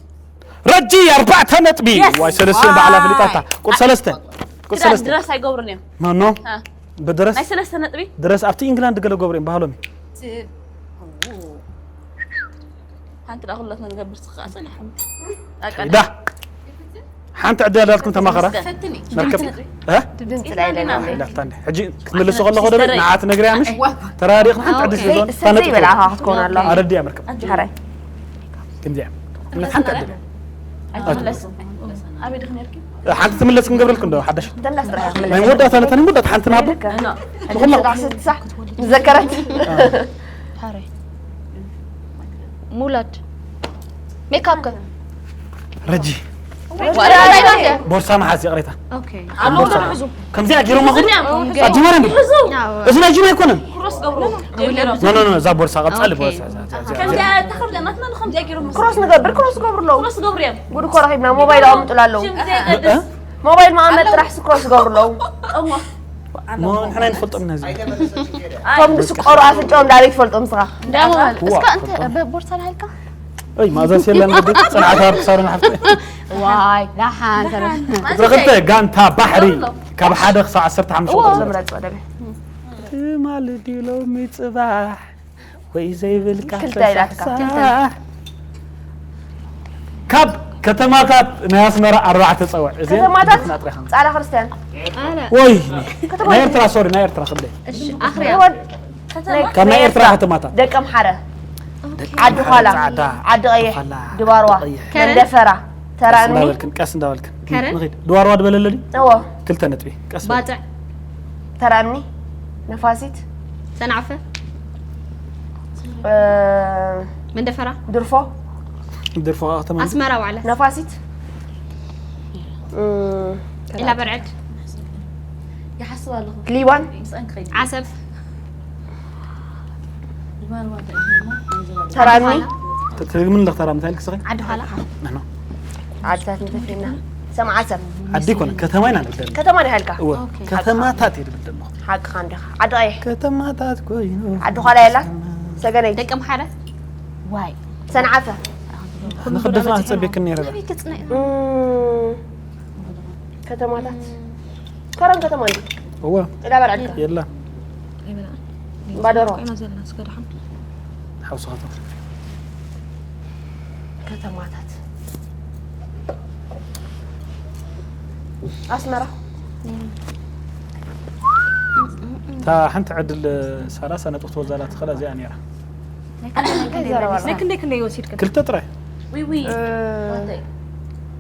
ረጂ ኣርባዕተ ነጥቢ። የስ። ዋይ፣ ሰለስተ በዓላ ዋይ። ፍሊጣታ። ቁጽሪ ሰለስተ። ቁጽሪ ክዳን ሰለስተ። ድረስ ኣይገብሩን እዮም። ኖ፣ ኖ። እ። ብድረስ ናይ ሰለስተ ነጥቢ? ድረስ ኣብቲ ኢንግላንድ ገለ ገብሩ እዮም ባህሎም እዩ። ት-፣ ሓንቲ ደኣ ኩላትና ንገብር ስኻ ጸኒሖም። ኣቃዳ። ዳ። ሓንቲ ዕድል ኣላትኩም ተማኸራ። ፈትኒ። መርከብ። ሓንቲ ነጥቢ። እ? ድምፂ ላይ ኣለና። ኢላታ እንዴ። ሕጂ ክትምልሱ ከለኹ ደበ ንዓት ነግርያ ምሽ? ተራዲኽና ሓንቲ ዕድል ኦኬ። ስለዝኾነ። እሰይ፣ እሰይ በላ፣ ኣኻ ክትኮን ኣለዋ። ኣረድያ መርከብ። ሓራይ። ከምዚኣ። እምነት ሓንቲ ዕድል። ኣይትምለስን። ኣበይ ድኽ ነርኪ? ሓንቲ ትምለስ ክንገብረልኩም ዶ ሓዳሽ? ተምለስ ጥራሕ ናይ መወዳእታ ነታ ናይ መወዳእታ ሓንቲ ንሃቦ። ልክ። ንኹሎም። ስራሕ ስትሳዕ ዝዘከረት። ሓራይ። ሙላድ። ሜካፕ ከ? ረጂ። ወላ ናይ ባንዴ። ቦርሳ መሓዝ ይቕሬታ። ኦኬ። ኣብ ሎንዶን ሕዙ። ከምዚኣ ገይሮም ኣኹ? እዚኣ። ኣጅማር እንዲ? ሕዙ። እዚ ናይ ጅማ ኣይኮነን። ክሮስ ገብሩ። ኖ፣ ኖ፣ ኖ፣ እዛ ቦርሳ ቀጻሊ ኦኬ። ቦርሳ፣ እዛ፣ እዛ፣ እዛ፣ እዛ። ከምዚኣ ተኸርደ ናትና ንኸምዚኣ ገይሮም። ክሮስ ንገብር፣ ክሮስ ገብሩ ኣለዉ። ክሮስ ገብሩ እዮም። ጉድ እኮ ረኺብና፣ ሞባይል ኣቐምጡላ ኣለዉ። ሽም ዘይገድስ። እ? ሞባይል መቐመጥ ጥራሕ ስክሮስ ገብሩ ኣለዉ። እሞ። እሞ ንሕና ኣይንፈልጦም ኢና እዚ። እቶም ዝስቆሩ ኣፍንጫኦም ዳበይ ትፈልጦም ንስኻ? እንዳሞ ማለት። ዋ፣ እስካ እንተ ፈልጦም። በቦርሳ ናይልካ? እይ፣ ማእዛ ሴላ ንገዲ፣ ጽንዓት ሃርት ሳሮን ሓፍቲ። ዋይ፣ ደሓን፣ ሰላም። ቁጽሪ ክልተ፣ ጋንታ ባሕሪ፣ ካብ ሓደ ክሳብ ዓሰርተ ሓሙሽተ እዎ። ቁጽሪ። ምረጽ ወደበ። ትማሊ ድዩ ሎሚ ጽባሕ? ወይ ዘይብልካ ክልተ ኢላትካ። ፈሳሕሳሕ። ካብ ከተማታት ናይ ኣስመራ ኣርባዕተ ጸውዕ። እዚአን ከተማታት? ንሕና ጥራይ ጻላ ክርስቲያን። ኣነ። ወይ፣ ከተማ ናይ ኤርትራ፣ ሶሪ፣ ናይ ኤርትራ ክብለይ። እሺ፣ ኣኽርያ። ይወድ-፣ ከተማ? ካብ ናይ ኤርትራ ኤርትራ። ከተማታት። ደቀምሓረ። ኦኬ። ዓዲ ዃላ። ጻዕዳ። ዓዲ ቀይሕ። ዃላ። ድባርዋ። ዓዲ ቀይሕ። ከረን? መንደፈራ። ተራእኒ። ቀስ እንዳበልክን፣ ቀስ እንዳበልክን። ከረን? ንኺድ። ድባርዋ ድበለለኒ? እዎ። ክልተ ነጥቢ። ቀስ በል። ባጽዕ። ተራእኒ። ነፋሲት። ሰንዓፈ። እ፣ መንደፈራ። ድርፎ። ድርፎ ከተማ። ኣስመራ ዋዕላ። ነፋሲት። እ፣ ኢላ በርዕድ። ይሓስብ ኣለኹ። ሊባን። ምስኣን ክኸይድ። ዓሰብ። ተራኒ። ተ-፣ ትደግምን ኣለኽ ተራ እንታይ ኢልክ ስኺ? ዓዲ ዃላ። ንሕና። ዓድታት እንተፊና። ሰምዓ ሰብ። ዓዲ ይኮነ፣ ከተማ ኢና ንብል። ከተማ ዲኻ ኢልካ? እወ፣ ኦኬ። ከተማታት እየ ዝብል ዘለኹ። ሓቅኻ እንዲኻ። ዓዲ ቀይሕ። ከተማታት ኮይኑ። ዓዲ ዃላ የላ? ሰገነይቲ። ደቂ ኣምሓረ? ዋይ። ሰንዓፈ። ንኽድፍና ትጸቢክን ነይረ። ናበይ ክጽነ ኢና? እም፣ ከተማታት። ከረን ከተማ እንዲ? እወ። ኢላ በርዐልካ? የላ። ኣይበላዕን። ባደሮ። ቆይና ዘለና ስጋ ደሓን። ሓውስኻቶ። ከተማታት። ኣስመራ። እታ ሓንቲ ዕድል ሰላሳ ነጥቢ ተወዛላ ትኽእላ እዚኣ ነይራ። ናይ ክንደይ ክንደይ ወሲድክን? ክልተ ጥራይ። ዊ፣ ዊ። እ፣ ዋተይ።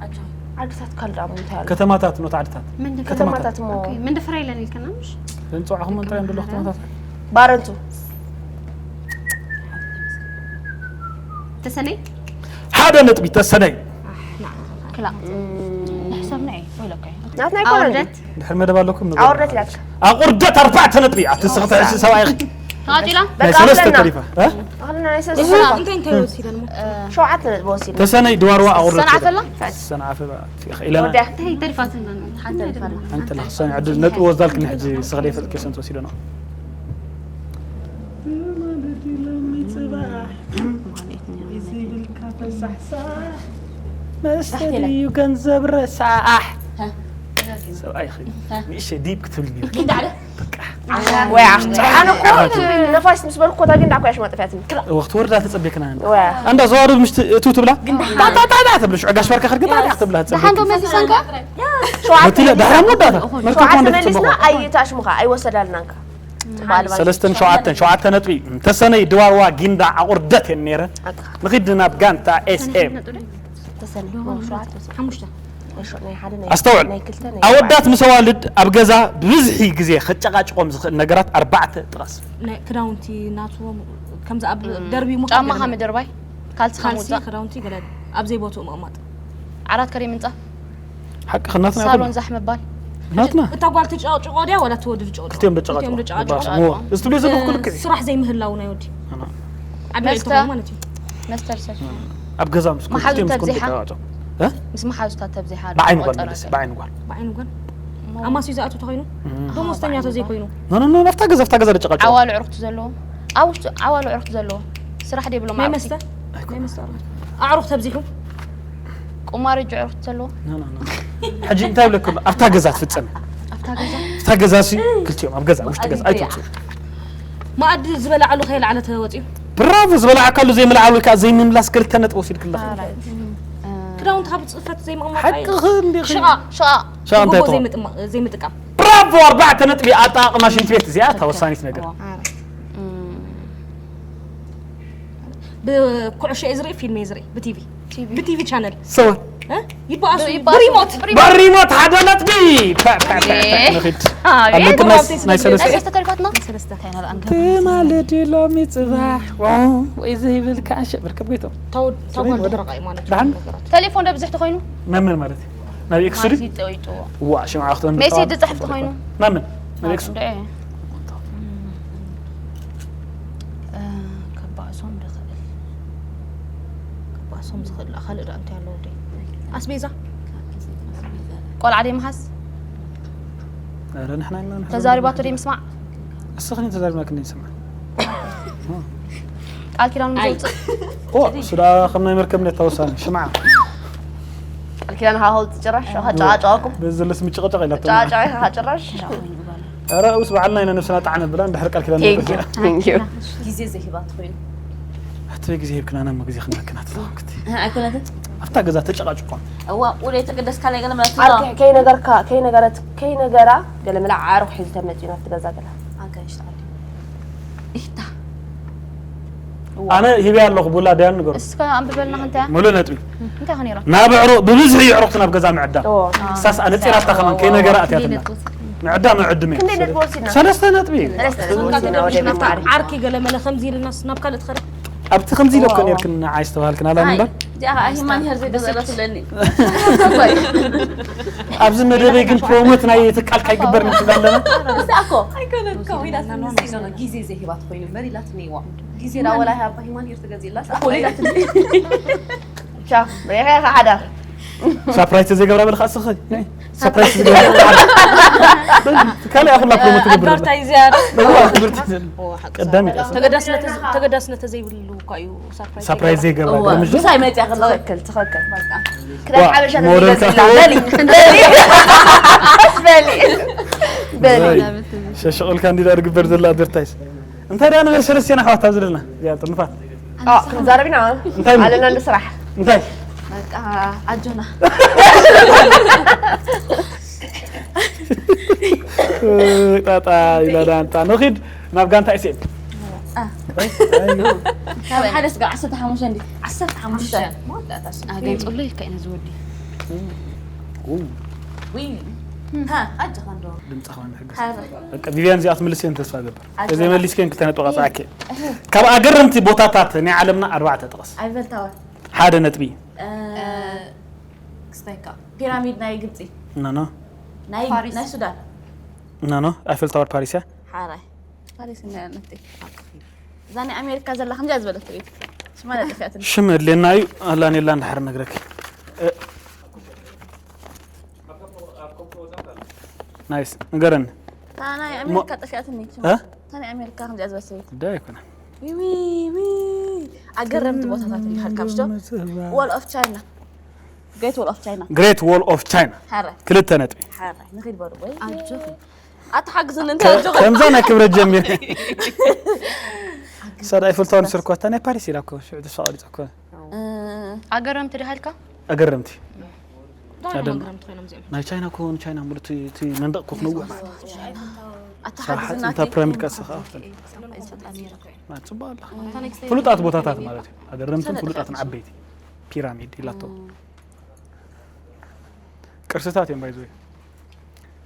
ኣጆ። ዓድታት ካልእ ደኣ እንታይ ኣሎ? ከተማታት ኖት ዓድታት። መንደፈራ። ከተማታት። ከተማታት እሞ። ኦኬ፣ መንደፈራ ኢለን ኢልከና ምሽ? እንጽዋዕኹም እንታይ እንደሎ ከተማታት? ባረንቱ። ተሰነይ? ሓደ ነጥቢ ተሰነይ። ክላ። ሕሰብና እዩ፣ ወይለካ እዩ። ናትና ኣይኮነን። ኣውርደት። ድሕሪ መደብ ኣለኩም ንገሩ። ኣውርደት ኢላትካ። ኣቑርደት ኣርባዕተ ነጥቢ። ኣቲ ስኽተ ሕሺ ሰብኣይ። ተቓጺላ? ናይ በቃ ሰለስተ ኣለና። ተሪፋ። እ? ኣኽልና ናይ ሰለስተ እዛ ተሪፋ። እንታይ እንታይ ወሲደን እሞ? ሸውዓተ ነጥቢ ወሲድና። ተሰነይ ድዋርዋ ኣቑርደት። ሰንዓፈ ኣላ? ሰንዓፈ ኢለና። ወዲያ። እንታይ ተሪፋትና? ሓንቲ ተሪፋ ኣላ። ሓንቲ ተሪፋ። ሓንቲ ተሪፋ። ዕድል ነጥቢ ወስዳልክኒ ሕጂ ስኽለ ይፈልጥ ከሰንት ወሲደና። ትማሊ ድዩ ሎሚ ጽባሕ? እዚ ብልካ ፈሳሕሳሕ። መስተ ድዩ ገንዘብ ረሳሕ? ሰብኣይ ኸ ንእሸ ዲብ ክትብል ነይርካ። ኪዳዕለ። ወያ ኣነ እኮ እቲ ነፋስ ምስ በልኩ ኮታ ግን ዳኳ ያሽማጥፍያትኒ። ወቅት ወርዳ ተጸቤክና እንደ ወያ እንዳ ዘዋሩ ምሽት እቱ ትብላ ጣጣጣጣ ትብልሽ ዕጋሽ ባርካ ከርግጣ ትብላ ትብላ ሓንዶ መሊሳንካ ወትለ ዳራ ወዳታ መርካቶ ሸውዓተ እንደ መሊስና ተጸበቀ ኣይታሽሙኻ ኣይወሰዳልናንካ። ሰለስተን ሸውዓተን ሸውዓተ ነጥቢ ተሰነይ ድዋርዋ ጊንዳ ኣቑርደት እየን ነይረን። ንኺድ ናብ ጋንታ ኤስኤም። ተሰነ ሸውዓተ ሓሙሽተ ናይ ሓደ ናይ ኣስተውዕል። ናይ ክልተ ናይ ኣወዳት ምስ ኣዋልድ ኣብ ገዛ ብብዝሒ ግዜ ከጨቃጭቆም ዝኽእል ነገራት ኣርባዕተ ጥቐስ። ናይ ክዳውንቲ ናትዎም ከምዚ ኣብ ደርቢ ሞ ጫማኻ ምድርባይ፣ ካልስኻ ካልሲ ምውፃእ፣ ክዳውንቲ ገለ ኣብ ዘይቦትኡ ምቕማጥ። ዓራት ከደይ ምንፃፍ፣ ሓቂ ክናትና ሳሎን ዛሕ ምባል። ናትና እታ ጓል ትጨቅጭቆ ድያ ዋላ እቲ ወዲ ዝጨቅጭቆ? ክልቲኦም ደጨቃጭቆ ክልቲኦም ደጨቃጭቆ። እሞ እዚ ትብልዮ ዘለኹ ኩሉ ስራሕ ዘይምህላው ናይ ወዲ ዓቢ መስተ? ዕልተው ማለት እዩ። መስተር ሰብ ኣብ ገዛ ምስ ኩሉ መሓዙ ክልቲኦም ምስ ኩሉ ተብዚሓ? ደጨቃጭቆ። ምስ መሓዙታት ተብዚሓ ብዓይኒ ጓል ቆጸራ መለስ ገይሩ። ብዓይኒ ጓል ብዓይኑ ጓል ኣማስዩ ዝኣቱ ተኮይኑ ደሞዝተኛ ተዘይኮይኑ ኖ ኖ ኖ ናፍታ ገዛ ፍታ ገዛ ደጨቃጭቆ። ዓዋሉ ዕርክቲ ዘለዎ ኣብ ውሽጡ ዓዋሉ ዕርክቲ ዘለዎ ስራሕ ደይብሎም ናይ ዓርኩቲ። መስተ ናይ መስተ ኣዕሩኽ ተብዚሑ ቁማር እጁ ዕርክቲ ዘለዎ ኖ ኖ ኖ። ሕጂ እንታይ ይብለኩም ኣብታ ገዛ ትፍጸም። ኣብታ ገዛ ኣብታ ገዛ ሲ ክልቲኦም ኣብ ገዛ ውሽጢ ገዛ ኣይትወጽኡ። መኣዲ ዝበላዓሉ ከየልዓለ ተወፂኡ ብራቮ ዝበላዓካሉ ዘይምልዓል ወይ ከዓ ዘይምምላስ ክልተ ነጥቢ ወሲድክላ። ክዳውንቲ ካብ ፅፈት ዘይምቕማጥ ሓቅኺ እንዲኺ። ሽቓ ሸኣ ሻ እንታይ ጎቦ ትኾን? ዘይምጥማ- ዘይምጥቃም ብራቮ ኣርባዕተ ነጥቢ ኣጠቓቕማ ሽንቲ ቤት እዚኣ እታ ወሳኒት ነገር። ብኩዕሾ እየ ዝርኢ ፊልም እየ ዝርኢ ብቲቪ ብቲቪ ቻነል ሰባት ይበኣሱ ይበኣሱ። ብሪሞት ብሪሞት። በሪሞት ሓደ ነጥቢ ፐ፣ ፐ፣ ፐ፣ ፐ፣ ንኺድ ኣቤት። ኣለኩናስ ናይ ሰለስተ ናይ ሰለስተ ተሪፋትና እንታይ ሎሚ ፅባሕ ዋው ወይ ዘይብል ከዓ ሸ ብርክብ ቤቶም ታጓል ደረቃ እዩ ማለት ደሓን? ነገራት ቴሌፎን ዶ ብዙሕ ተኾይኑ ናብ መን ማለት እዩ ናብ ኤክስሪ ማለት ይጠይጥዎ ዋ ሽምዓ ክተን ሜሴጅ ዝፅሕፍ ተኾይኑ ናብ መን ናብ ኤክስሪ እንደ ከባእሶም ድኽእል ከባእሶም ዝኽእል ካልእ ዳ እንታይ ኣለዎ ደ ኣስቤዛ ቆልዓ ደይ ምሓዝ ኧረ ንሕና ኢና ንሕና ተዛሪባቶ ደይ ምስማዕ እስኽኒ ተዛሪብና ክንደ ይሰማዕ ቃል ኪዳኑ ምስ ዘውፅእ ኦ እሱ ደኣ ከም ናይ መርከብ ነት ተወሳኒ ሽምዓ ቃል ኪዳን ሃኸው ጭራሽ ጨቃጨቃኩም በዚ ዘለስ ምጭቕጭቕ ኢላቶ ጨቃጨቃ ጭራሽ ኧረ እውስ ባዕልና ኢና ነብስና ጣዕ ነብላ እንድሕር ቃል ኪዳን Thank you. Thank you. ግዜ ዘይህባ ትኾይኑ ኣቲ ግዜ ሂብክና ናብ ግዜ ክንበክና ተዛወክቲ ኣይኮነትን ኣብታ ገዛ ተጨቃጭቋ እዋ ውለይ ተገደስካ ናይ ገለ ማለት ዓርኪ ከይነገርካ ከይነገረት ከይነገራ ገለ ምላ ዓርኩ ሒዙ ተመፂኡ ናብቲ ገዛ ገላ ኣጋይሽ ተዓዲ ኢታ ኣነ ሂበያ ኣለኹ ቡላ ዳያን ንገሩ እስከ ኣንብበልና ክንተ ሙሉእ ነጥቢ እንታይ ኾኒራ ናብ ዕሮ ብብዝሒ ይዕሩኽቲ ናብ ገዛ ምዕዳ ኦ ሳስ ኣነፂራታ ከማን ከይነገራ ኣትያትና ምዕዳ መዕድም ክንደይ ነጥቢ ወሲድና ሰለስተ ነጥቢ ሰለስተ ነጥቢ ወሲድና ወደ መማሪ ዓርኪ ገለ መለ ከምዚ ኢልናስ ናብ ካልእ ትኸደ ኣብቲ ከምዚ ኢለ እኮ ነርክን ንዓይ ዝተባሃልክን ኣላ ምበር እዚኣ ሂማን ሄር ዘይገዘለት ለኒ ኣብዚ መደበይ ግን ፕሮሞት ናይ ትካል ካይግበር ንክብል ኣለና እዛ እኮ ኣይኮነን እኮ ኢላትኒ ግዜ ዘይሂባ ትኾይኑ እምበር ኢላትኒ ዋ ግዜ ዳ ወላ ሃባ ሂማን ሄር ትገዝእላስ እኮ ኢላትኒ ቻው ሪኻ ኢኻ ሓዳር ሳፕራይዝ ተዘይገብራ በልካ እስኺ ናይ ሳፕራይዝ ተዘይገብራ ካልእ ኣኹላ ፕሮሞት ትገብር ኣድቨርታይዝ ያር ቀዳሚ ተገዳስነት ተዘይብሉ እኳ እዩ ሳፕራይዝ ሳፕራይዝ ዘይገብራ ገርምሽ ምሳይ መፅያ ከለኹ ትኽክል ትኽክል ክዳን ሓበሻ ሞደል ተዘይገዝላ በሊ በሊ በሊ በሊ ሸሸቕልካ እንዲ ዳ ዝግበር ዘሎ ኣድቨርታይዝ እንታይ ዳ ንበል ሰለስቴና ኣሕዋት ኣብዚ ዘለና እዚኣ ጥንፋት ኦ ክንዛረብ ኢና እንታይ ኣለና ንስራሕ እንታይ በቃ ኣጆና ጣጣ ኢላ ዳንታ ንኺድ ናብ ጋንታ ኤስኤም ካብ ሓደ ስጋ ዓሰርተ ሓሙሽተ እንዲ ዓሰርተ ሓሙሽተ ኣገንፅሉ ኢልካ ኢና ዝወዲ ዊ ሃ ኣጆኻ እንዶ ድምፅኻ ንሕግዝ ሃረ በቃ ቪቪያን እዚኣ ትምልስ እየን ተስፋ ገበር ተዘይመሊስከን ክልተ ነጥቢ ቀፃዓኪ ካብ ኣገረምቲ ቦታታት ናይ ዓለምና ኣርባዕተ ጥቕስ ኣይፈል ታወር ሓደ ነጥቢ ክስታይካ ፒራሚድ ናይ ግብፂ ኖ ኖ ናይ ፓሪስ። ናይ ሱዳን ኖ ኖ ኣይፈል ታወር ፓሪስ እያ ሓራይ ፓሪስ ናይ ኣነቲ እዛ ናይ ኣሜሪካ ዘላ ከምዚኣ ዝበለት ትርኢት ሽማ ለጥፊያትኒ ሽም ኣድልየና እዩ ኣላን የላን ድሓር ነግረኪ ናይስ ንገረኒ እታ ናይ ኣሜሪካ ጠፊኣትኒ እ? እታ ናይ ኣሜሪካ ከምዚኣ ዝበለት ትርኢት ጉዳይ ኣይኮነን ዊዊዊ ኣገረምቲ ቦታታት ይሃልካ ምሽ ዋል ኦፍ ቻይና ግሬት ዋል ኦፍ ቻይና ግሬት ዎል ኦፍ ቻይና ሓረ ክልተ ነጥቢ ሓረ ንኺድ በሉ ወይ ኣጆኺ ኣታ ሓግዝኒ እንታይ ኣጆኻ? ከምዛ ናይ ክብረት ጀሚር። ሰዳ ኣይፈልታውን ስርኮታ ናይ ፓሪስ ኢላ እኮ ሽዑ ተስፋ ቆሪጸ እኮ። ኣገረምቲ ድሃልካ? ኣገረምቲ። ኣደም- ኣገረምቲ ኮይኖም እዚኦም። ናይ ቻይና ኮን ቻይና ሙሉ እቲ እቲ መንደቕ ኮፍ ነውሕ ማለት። ኣታ ስራሕ ሓግዝና እንታ ኣቲ- ፒራሚድ ቀስ ኸኣ። ናይ ጽቡቕ ኣላ። ፍሉጣት ቦታታት ማለት እዩ። ኣገረምትን ፍሉጣትን ዓበይቲ ፒራሚድ ኢላቶ። ቅርስታት እዮም ባይዘ።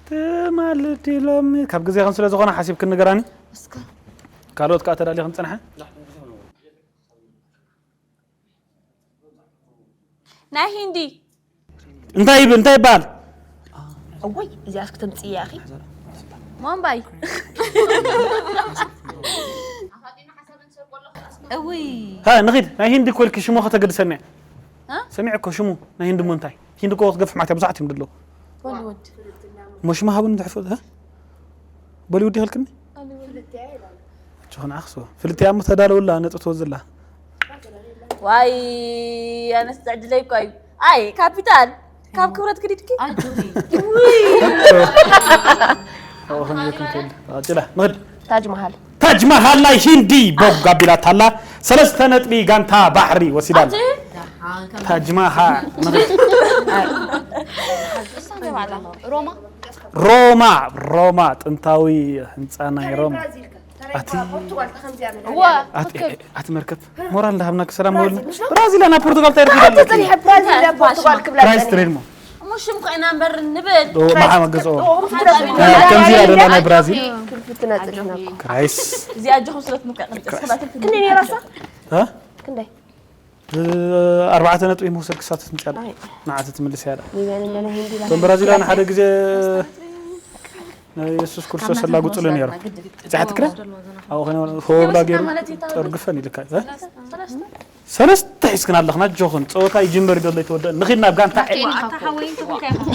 ትማልድ ኢሎም ካብ ግዜኽን ስለ ዝኾነ ሓሲብክን ንገራኒ። እስከ ካልኦት ከኣ ተዳሊኽን ጽንሓ። ናይ ሂንዲ እንታይ ይብል እንታይ ይበሃል? እወይ እዚኣ እስኪ ተምፅእያ ኣኺ። ሞምባይ። እውይ ሃ ንኺድ ናይ ሂንዲ እኮ ኢልኪ ሽሙ ከተገድሰኒ እያ። እ? ሰሚዐ እኮ ሽሙ ናይ ሂንዲ እሞ እንታይ? ሂንዲ እኮ ክትገፍሕ ማለት እያ ብዙሓት እዮም ድለው። ቦሊውድ። እሞ ሽሙ ሃቡኒ ትሕፍእ እ? ቦሊውድ ይኸልክኒ? ኣጆኺ ንዓ ክስቦ ፍልጥያ እሞ ተዳለውላ ነጥቢ ትወዝላ። ዋይ ኣነስ ትዕድለይ እኮ እዩ። ኣይ ካፒታል ካብ ክብረት ክዲድኪ ኣጆኺ። ኣብኡ ከመይ ኢልኩም ትብል? ኣጭላ ንኽድ። ታጅ መሃል። ታጅ መሃል ናይ ሂንዲ ቦግ ኣቢላታላ ሰለስተ ነጥቢ ጋንታ ባሕሪ ወሲዳላ። ኣቲ ታጅ መሃል ንኽድ። እሳ እንታይ ባዕላ ሮማ ሮማ ሮማ ጥንታዊ ህንፃ ናይ ሮማ። ኣቲ ዋ ኣቲ ትክክል ኣቲ መርከብ ሞራል እንዳሃብና ክሰላም ወልና ብራዚል ኣና ፖርቱጋል እንታይ ርክብ ኣለዎ? ፕራይስ ትሬድ ሞ እሞ ሽም ኮይና እምበር ንብል ዶ ማሓ መገዝኦ ከምዚ ያደላ ናይ ብራዚል ክልፍትና ጽድና እኮ ክራይስ እዚኣ ኣጆኹም ስለ ትምከ ቅርጽ ስኹም ኣትል ክንደይ ነይራሳ እ ክንደይ ኣርባዕተ ነጥቢ መውሰድ ክሳብ ትምጫለ ኣይ። ንዓቲ ትምልስ ያለ ሚዛን እንደነ ሂንዲ ላ እቶም ብራዚላውያን ሓደ ግዜ ናይ የሱስ ክርስቶስ ኣላጉፅሉ ነይሩ እዚሓ ትክረ ኣብኡ ኸነ ሆብላ ገይሩ ጠርግፈን ይልካ እ? ሰለስተ ሒዝክን ኣለኽና ጆኽን ፀወታ ይጅመር ዶ ይተወደእ ንኺድ ናብ ጋንታ ዒል ኣታ ሓወይ ትብልካ ኢኻ።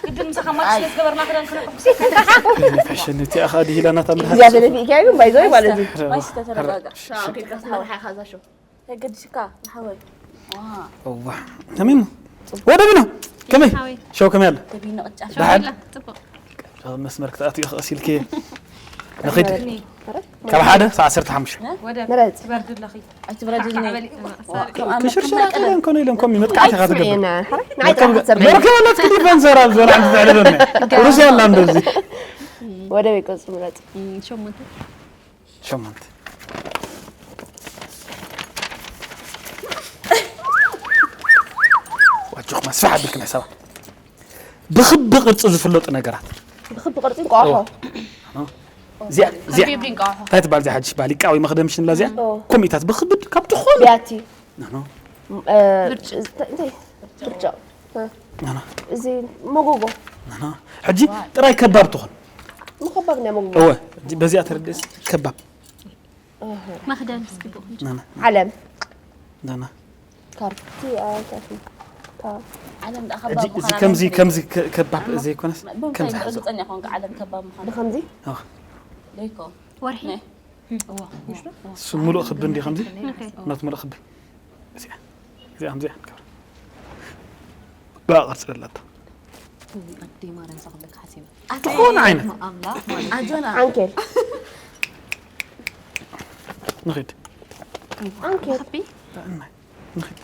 ግድን ምሳኻ ማች ስለ ዝገበርና ክዳን ክነሕጉሰካ። ፈሸን እቲኣ ኸኣ ድሂላ ናታ ምድሃ እግዚኣብሔር ፊእካ ይብን ባይዞይ ማለት እዩ ማይ ስተ ተረጋጋ። ከገድሽካ ንሓወይ እዋ ከመይ ወደ ቢኖ ከመይ ሓወይ። ሸው ከመይ ኣለ ተቢኖ ቅጫ ደሓን? ሸው ጽቡቅ መስመር ክትኣትዩ ክቐስ ኢልኪ ንኺድ ካብ ሓደ ክሳብ ዓሰርተ ሓሙሽተ ወደ ምረጽ። ትበርድ ኣለኺ ኣይትብረድኒ ክሽርሽር ኣትለን ኮነ ኢለን ኮሚ መጥቃዕቲ ኢኻ ትገብር መርከብ ኣላትኪ ዲፈንሰር ኣብ ዝበላ ሓንቲ ትዕልለኒ ሩስያ ኣላ እንደዚ ወደ ቤት ቅርጹ ምረጽ ሸሞንተ ሸሞንተ ዋጆኹም ኣስፍሕ ኣቢልክን ሕሳባ ብኽቢ ቅርፂ ዝፍለጡ ነገራት ብኽቢ ቅርፂ እንቋቑሖ እዚኣ እዚኣ ከቢብ ድንቋቑሖ እንታይ ትበሃል እዚኣ ሓድሽ በሃል ይቃዊ መኽደም ሽንብላ እዚኣ ኦ። ኮሚታት ብኽቢ ካብ ዝኾነ ቢያቲ ኖ፣ ኖ። እ፣ ብርጭ። እንታይ? ብርጭቕ። እ። ናና። እዚ መጎጎ። ናና። ሕጂ ጥራይ ከባብ ትኾን። ምኸባብ ናይ መጎጎ። እወ፣ በዚኣ ተረድእስ ከባብ። መኽደን እስኪ ብኡ። ናና። ዓለም። ናና። ካብቲ ኣታቲ። ካብ ዓለም ደኣ ሕጂ ከባብ እዚ ምዃና ከምዚ፣ ነግሪ። ከምዚ ከ-፣ ከባብ ዘይኮነስ ብምንታይ ከምዚ ሓዞ። ርግጸኛ ኾንካ ዓለም ከባብ ምዃና? ብኸምዚ? ኣዎ። ደይኮ። ወርሒ? ናይ እሱ ሙሉእ ክቢ እንዲ ከምዚ ኦኬ። ናት ሙሉእ ክቢ እዚኣ እዚኣ ከምዚኣ ንገብር ብኣ ቅርፂ ዘለቶ ኣደይ ማርያም ዝኽበካ ሓሲበ ትኾን ዓይነት ኣምላኽ ማለት ኣጆና ዓንኬል ንኺድ ዓንኬል ንኺድ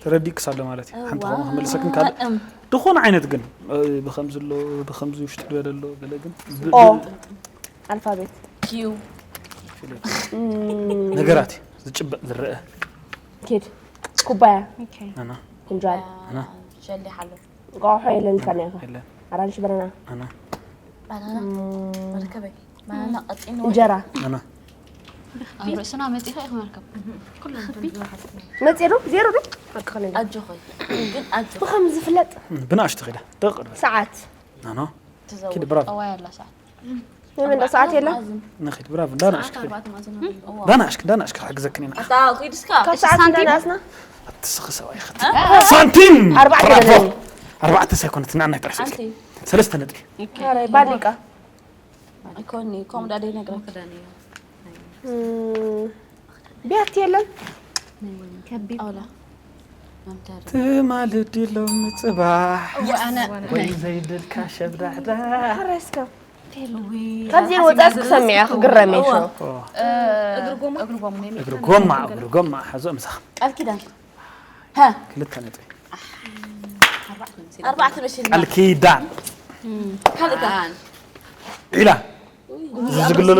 ተረዲእክስ ኣሎ ማለት እዩ ሓንቲ እዋ። ኾኑ ክመልሰክን ካልእ እም። ዝኾነ ዓይነት ግን እ፣ ብኸምዚ ኣሎ ብኸምዚ ውሽጢ ገለ ኣሎ ገለ ግን ብ- ኦ ብ- ኣልፋቤት ኪዩ እም፣ ነገራት እዩ ዝጭበጥ ዝረአ ኪድ ኩባያ ኦኬ። ኣና ፍንጃል ኣና ሸሊ ሓሎ እንቋቑሖ የለን ካን ኢኻ የለን ኣራንሺ በናና ኣና ባናና እም፣ መርከበይ ባናና ቀጢን እንጀራ ኣና ኣብ ርእስና መፂኻ ኢኻ መርከብ ኩሉ መፂ ዶ ዜሮ ዶ ሓቂ ኸነ ኣጆኺ ግን ኣጆ ብኸም ዝፍለጥ ብናእሽቱ ኺዳ ደቕ ሰዓት ኣና ትዘውር ኪድ ብራቮ ጠዋይ ኣላ ሰዓት ናይ መንደቕ ሰዓት የለን ንኺድ ብራቮ እንዳናእሽክ ኺድ እንዳናእሽክ እንዳናእሽክ ክሕግዘክን ኢና ኣታ ኺድስካ ካብ ሰዓት እንዳናእስና ኣትስኺ ሰብኣይ ኽት ሳንቲም ኣርባዕተ ብራቮ ደለኒ ኣርባዕተ ሳይኮነት ንዓናይ ጥራሕ ስልኪ ኣንቲ ሰለስተ ነጥቢ ኧረ ባሊቃ ኣይኮኒ ከምኡ ዳ ደይነግረካ እም፣ ቢያቲ የለን ከቢብ ኣውላ መምተር ትማልድ ሎም ጽባሕ ኣነ ወይ ዘይብልካ ሸብዳሕዳ ሓረስካ ካብዚኤን ወጻእስ ክሰምዕ እየ፣ ክግረም እየ። እግሪ ጎማ፣ እግሪ ጎማ፣ እግሪ ጎማ፣ ሓዞ ምሳኻ። ቃል ኪዳን። ክልተ ነጥቢ። ኣርባዕተ መሲሉ። ቃል ኪዳን። ካልእ ከ? ዒላ። እዚ ዝግለለሉ፣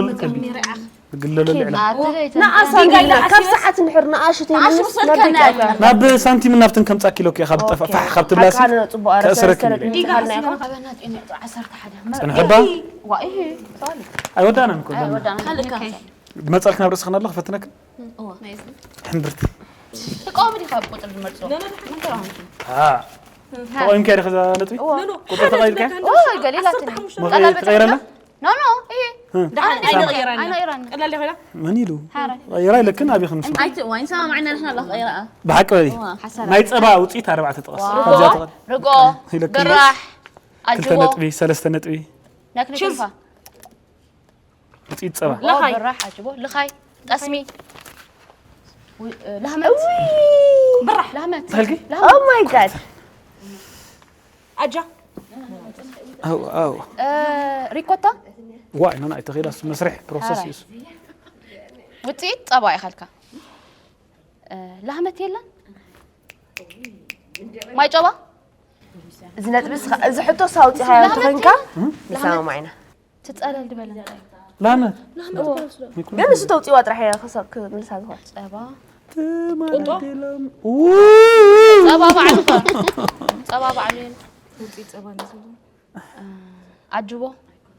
ዝግለለሉ ዒላ። ንኣሳ ካብ ሰዓት እንድሕር ንኣሽተይ ንኣሽቱ ምስ ሰልከና መርዲት ኢና። ናብ ሳንቲም ናብትን ከምጻኪ ኢሎኪ ካብ ጠፋሕ ካብ ትብላሲ ሓካነ ጽቡቕ ኣረ ከእስረኪ ሰለስተ ኢለ። ነጥቢ ዝሃልና ኢኹም። ጽንሕባ ዋ ይሄ ሶሪ ኣይወዳእናን እኮ ወዳና ካልእ ከ? መጻልክ ናብ ርእስኽን ኣሎ ክፈትነክ እዋ ሕምብርቲ ተቃወሚ ዲኻ ቁጥር ዝመርጾ ተቆይምካ ኢኻ እዛ ነጥቢ ቁጥር ተቐይርካ ኦይ ገሊላትኒ ትቐይረላ ኖ ኖ ይሄ ደሓን ኣይንቕይራን ኢና። ኣይነይራን ቀላል ዲኻ ኢላ? መን ኢሉ ሓራይ ይራ ኢለክን ኣብ ይኽን ኣይትእዋ ይንሰማማዕና ንሕና ኣሎ ክቕይራ። ብሓቂ በሊ ሓሰራ ናይ ጸባ ውፅኢት ኣርባዕተ ጥቕስ ካብዚኣ ተቐ- ርጎ ኢለክን ብራሕ ክልተ ኣጅቦ ነጥቢ ሰለስተ ነጥቢ ነክልፋ ውፅኢት ጸባ ለኻይ። ብራሕ ኣጅቦ ልኻይ ጠስሚ ው- ላህመት ብራሕ ላህመት ተልኪ Oh my god. ኣጃ ኣው ኣው እ፣ ሪኮታ ዋይ ኖ ኣይተኺዳ እሱ መስርሕ ፕሮሰስ እዩ እሱ ውፅኢት ጸባ ይኸልካ እ፣ ላህመት የለን ማይ ጨባ እዚ ነጥቢ ስኻ- እዚ ሕቶ ሳውፂ ሃያ ተኾይንካ ንሰማማዕ ኢና። ትጸለል ዝበለ እንታይ ላመት ግን እሱ ተውፂዋ ጥራሕ እያ ክሳ- ክምልሳ ዝኽእል። ጸባ ትማደሎም ጸባ ባዕሉ ጸባ ባዕሉ የለ ውፅኢት ጸባ ንዝብሉ ኣጅቦ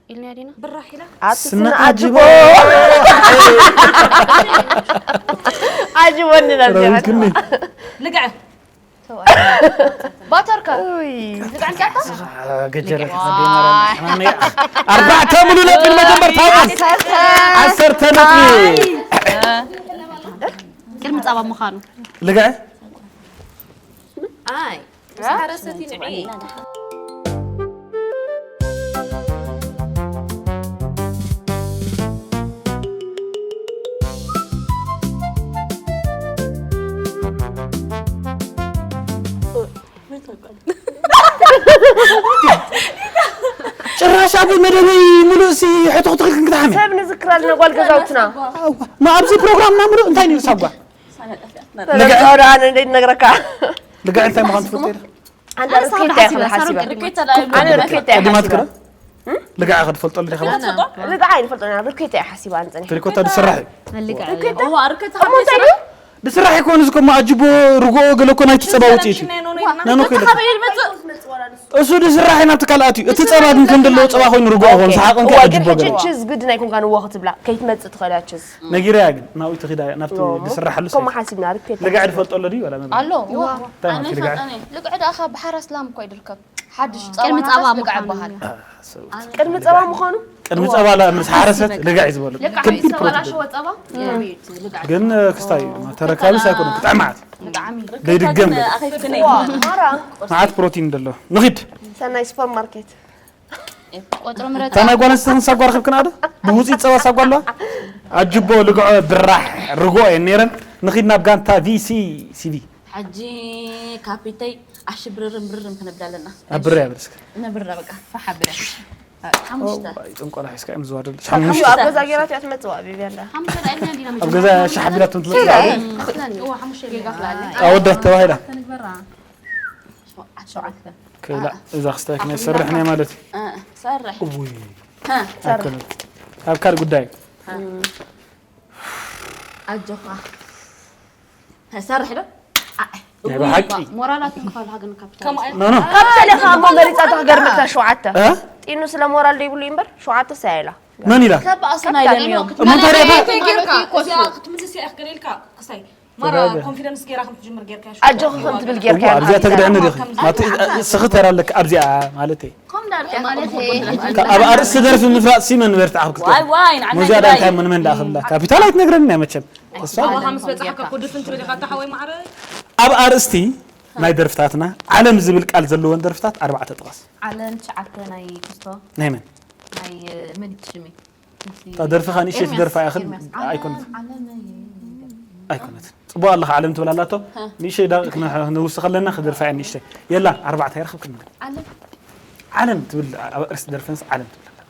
ኢልና ዲና ብራሕ ኢላ ኣቲ ስነ ስነ ኣጅቦ ኣጅቦ ኣጅቦ እንላለን። ረዊትክኒ ልግዐ ባተርካ ኡይ ገጀረ ኣርባዕተ ሙሉ ነጥቢ መጀመርታ ዓሰርተ ነጥቢ ቅድሚ ጸባ ምዃኑ ልግዐ ኣይ ሓረሰቲ ንዒ ጭራሽ ኣብ መደበይ ሙሉእ ሲ ሕቶ ክትኽልክን ክትሓምያ ሰብ ንዝክር ኣለና ጓል ገዛውትና። ማ ኣብዚ ፕሮግራምና ሙሉእ እንታይ ነይሩ ሳጓ ተለምዶ ኣነ እንደ ነግረካ ልግዐ እንታይ ምዃኑ ትፈልጡ ኢለ ኣንዳ ርኬታ ይኽላ ሓሲባ። ኣነ ርኬታ እያ ቀዲማ ሓሲባ። ትክረ ልግዐ ከድፈልጠሉ ዲኻ ልግዓ ኣይንፈልጦ ኢና ርኬታ እያ ሓሲባ ኣንጽኒ። ትሪኮታ ዝስራሕ እዩ እዋ ርከታ ድስራሕ ይኮን እዚ ኮሞ ኣጅቦ ርጎኦ ገለ እኮ ናይቲ ጸባ ውፅኢት እዩ ናኖ ከይለ እሱ ድስራሕ ናብቲ ካልኣት እዩ እቲ ጸባ ግን ከም ዘለዎ ጸባ ኮይኑ ርጎኦ ኾን ሰሓ ቆንካ ኣጅቦ ገለ ችዝ ግድን ኣይኮንካ ንዎ ክትብላ ከይትመጽእ ትኽእል እያ ችዝ። ነጊረያ ግን ናብኡ ተኺዳ ናብቲ ድስራሓሉ ከምኡ ሓሲብና ርኬታ። ልግዐ ድፈልጠሉ ድዩ ወላ መብላ ኣሎ እንታይ ማለት እዩ ልግዐ ልግዕ ደኣ ካብ ብሓራስ ላም እኮ ይድርከብ ሓድሽ ቅድሚ ጸባ ጸባ ልግዕ ምዃኑ ይበሃል ቅድሚ ጸባ ምዃኑ ቅድሚ ጸባ ላ- ምስ ሓረሰት ልግዕ እዩ ዝበሉ ልክዕ ከቢድ ፕሮቲን ዝተበላሸወ ጸባ ግን ክስታይ ተረካብስ ኣይኮነ ክጥዕማዓት ብጣዕሚ ዘይድገም ኣኸፍክነ ማራ መዓት ፕሮቲን ደሎ ንኺድ ሰናይ ሱፐርማርኬት። ቆጽሪ ምረጥ እታ ናይ ጓል ኣንስተይቲ ንሳ ጓ ረኽብክን ኣዶ ብውፅኢት ፀባ ሳጓ ኣለዋ ኣጅቦ ልግዖ ብራሕ ርጎ እየን ነይረን ንኺድ ናብ ጋንታ ቪሲ ሲቪ ሕጂ ካፒተይ ኣሽብርርም ብርርም ክነብላ ኣለና ኣብ ብረ ያብል እስከ ነብራ በቃ ፈሓብረ ሓሙሽተ ጥንቆላ ሒዝካ እዮም ዝዋደሉ እዩ ኣብ ገዛ ገይራት እያ ትመፅዋ ቢብያ እንዳ ሓሙሽተ ዳኢልና እንዲና ኣብ ገዛ ሻሕ ቢላትም ትመፅዋ እዋ ሓሙሽተ ጌጋ ክላለ ኣወዳት ተባሂላ ተንግበራ ሸውዓተ ክብላ እዛ ክስታይ ክነይ ዝሰርሕ ናይ ማለት እዩ ሰርሕ ውይ ኣይኮነን ኣብ ካልእ ጉዳይ ኣጆኻ ሰርሕ ዶ ናይ ብሓቂ ሞራላት ምክፋል ሃገርን ካፒታል ኖ ኖ ካብ ሰለኻ እሞ መሪፃ ተክገርምታ ሸውዓተ እ? ጢኑ ስለ ሞራል ደይብሉ እዩ እምበር ሸውዓተ ሳያ ኢላ። መን ኢላ ሰብ ኣስና ኢለን እዮም እሞ እንታይ ደኣ ክትምልስ ኢኻ ገለ ኢልካ ክሳይ ማራ ኮንፊደንስ ገይራ ከም ትጅምር ገይርካ ኣጆኺ ከም ትብል ጌርካ እዋ ኣብዚኣ ተግድዕኒ ዲኺ ናብቲ ስኽተር ኣለክ ኣብዚኣ ማለት እየ ከም ዳልካ ማለት ኣብ ኣርእስቲ ደርፊ ምፍላጥ ሲመን በርትዓ ዋይ ክብልካ ዋይ ንዓና መዚኣ ዳንታይ ምን መን ዳኣ ክብላ ካፒታል ኣይትነግረኒ እያ መቸም እሷ ኣባኻ ምስ በጻሕካ እኮ ድፍን ትብል ኢኻ እታ ሓወይ ማዕረ ኣብ ኣርእስቲ ናይ ደርፍታትና ዓለም ዝብል ቃል ዘለወን ደርፍታት ኣርባዕተ ጥቐስ ዓለም ትሽዓተ ናይ ክስቶ ናይ መን ናይ መን ሽሚ እታ ደርፍኻ ንእሽተይ ትደርፋ ያኽል ኣይኮነት ኣይኮነትን ፅቡቅ ኣለኻ ዓለም ትብል ኣላቶ ንእሽተይ ዳ- ክነ- ክንውስኽ ኣለና ክደርፋ እያ ንእሽተይ የላ ኣርባዕተ ይረኽብ ክንብል ዓለም ትብል ኣብ ርእሲ ደርፈንስ ዓለም ትብል ኣላ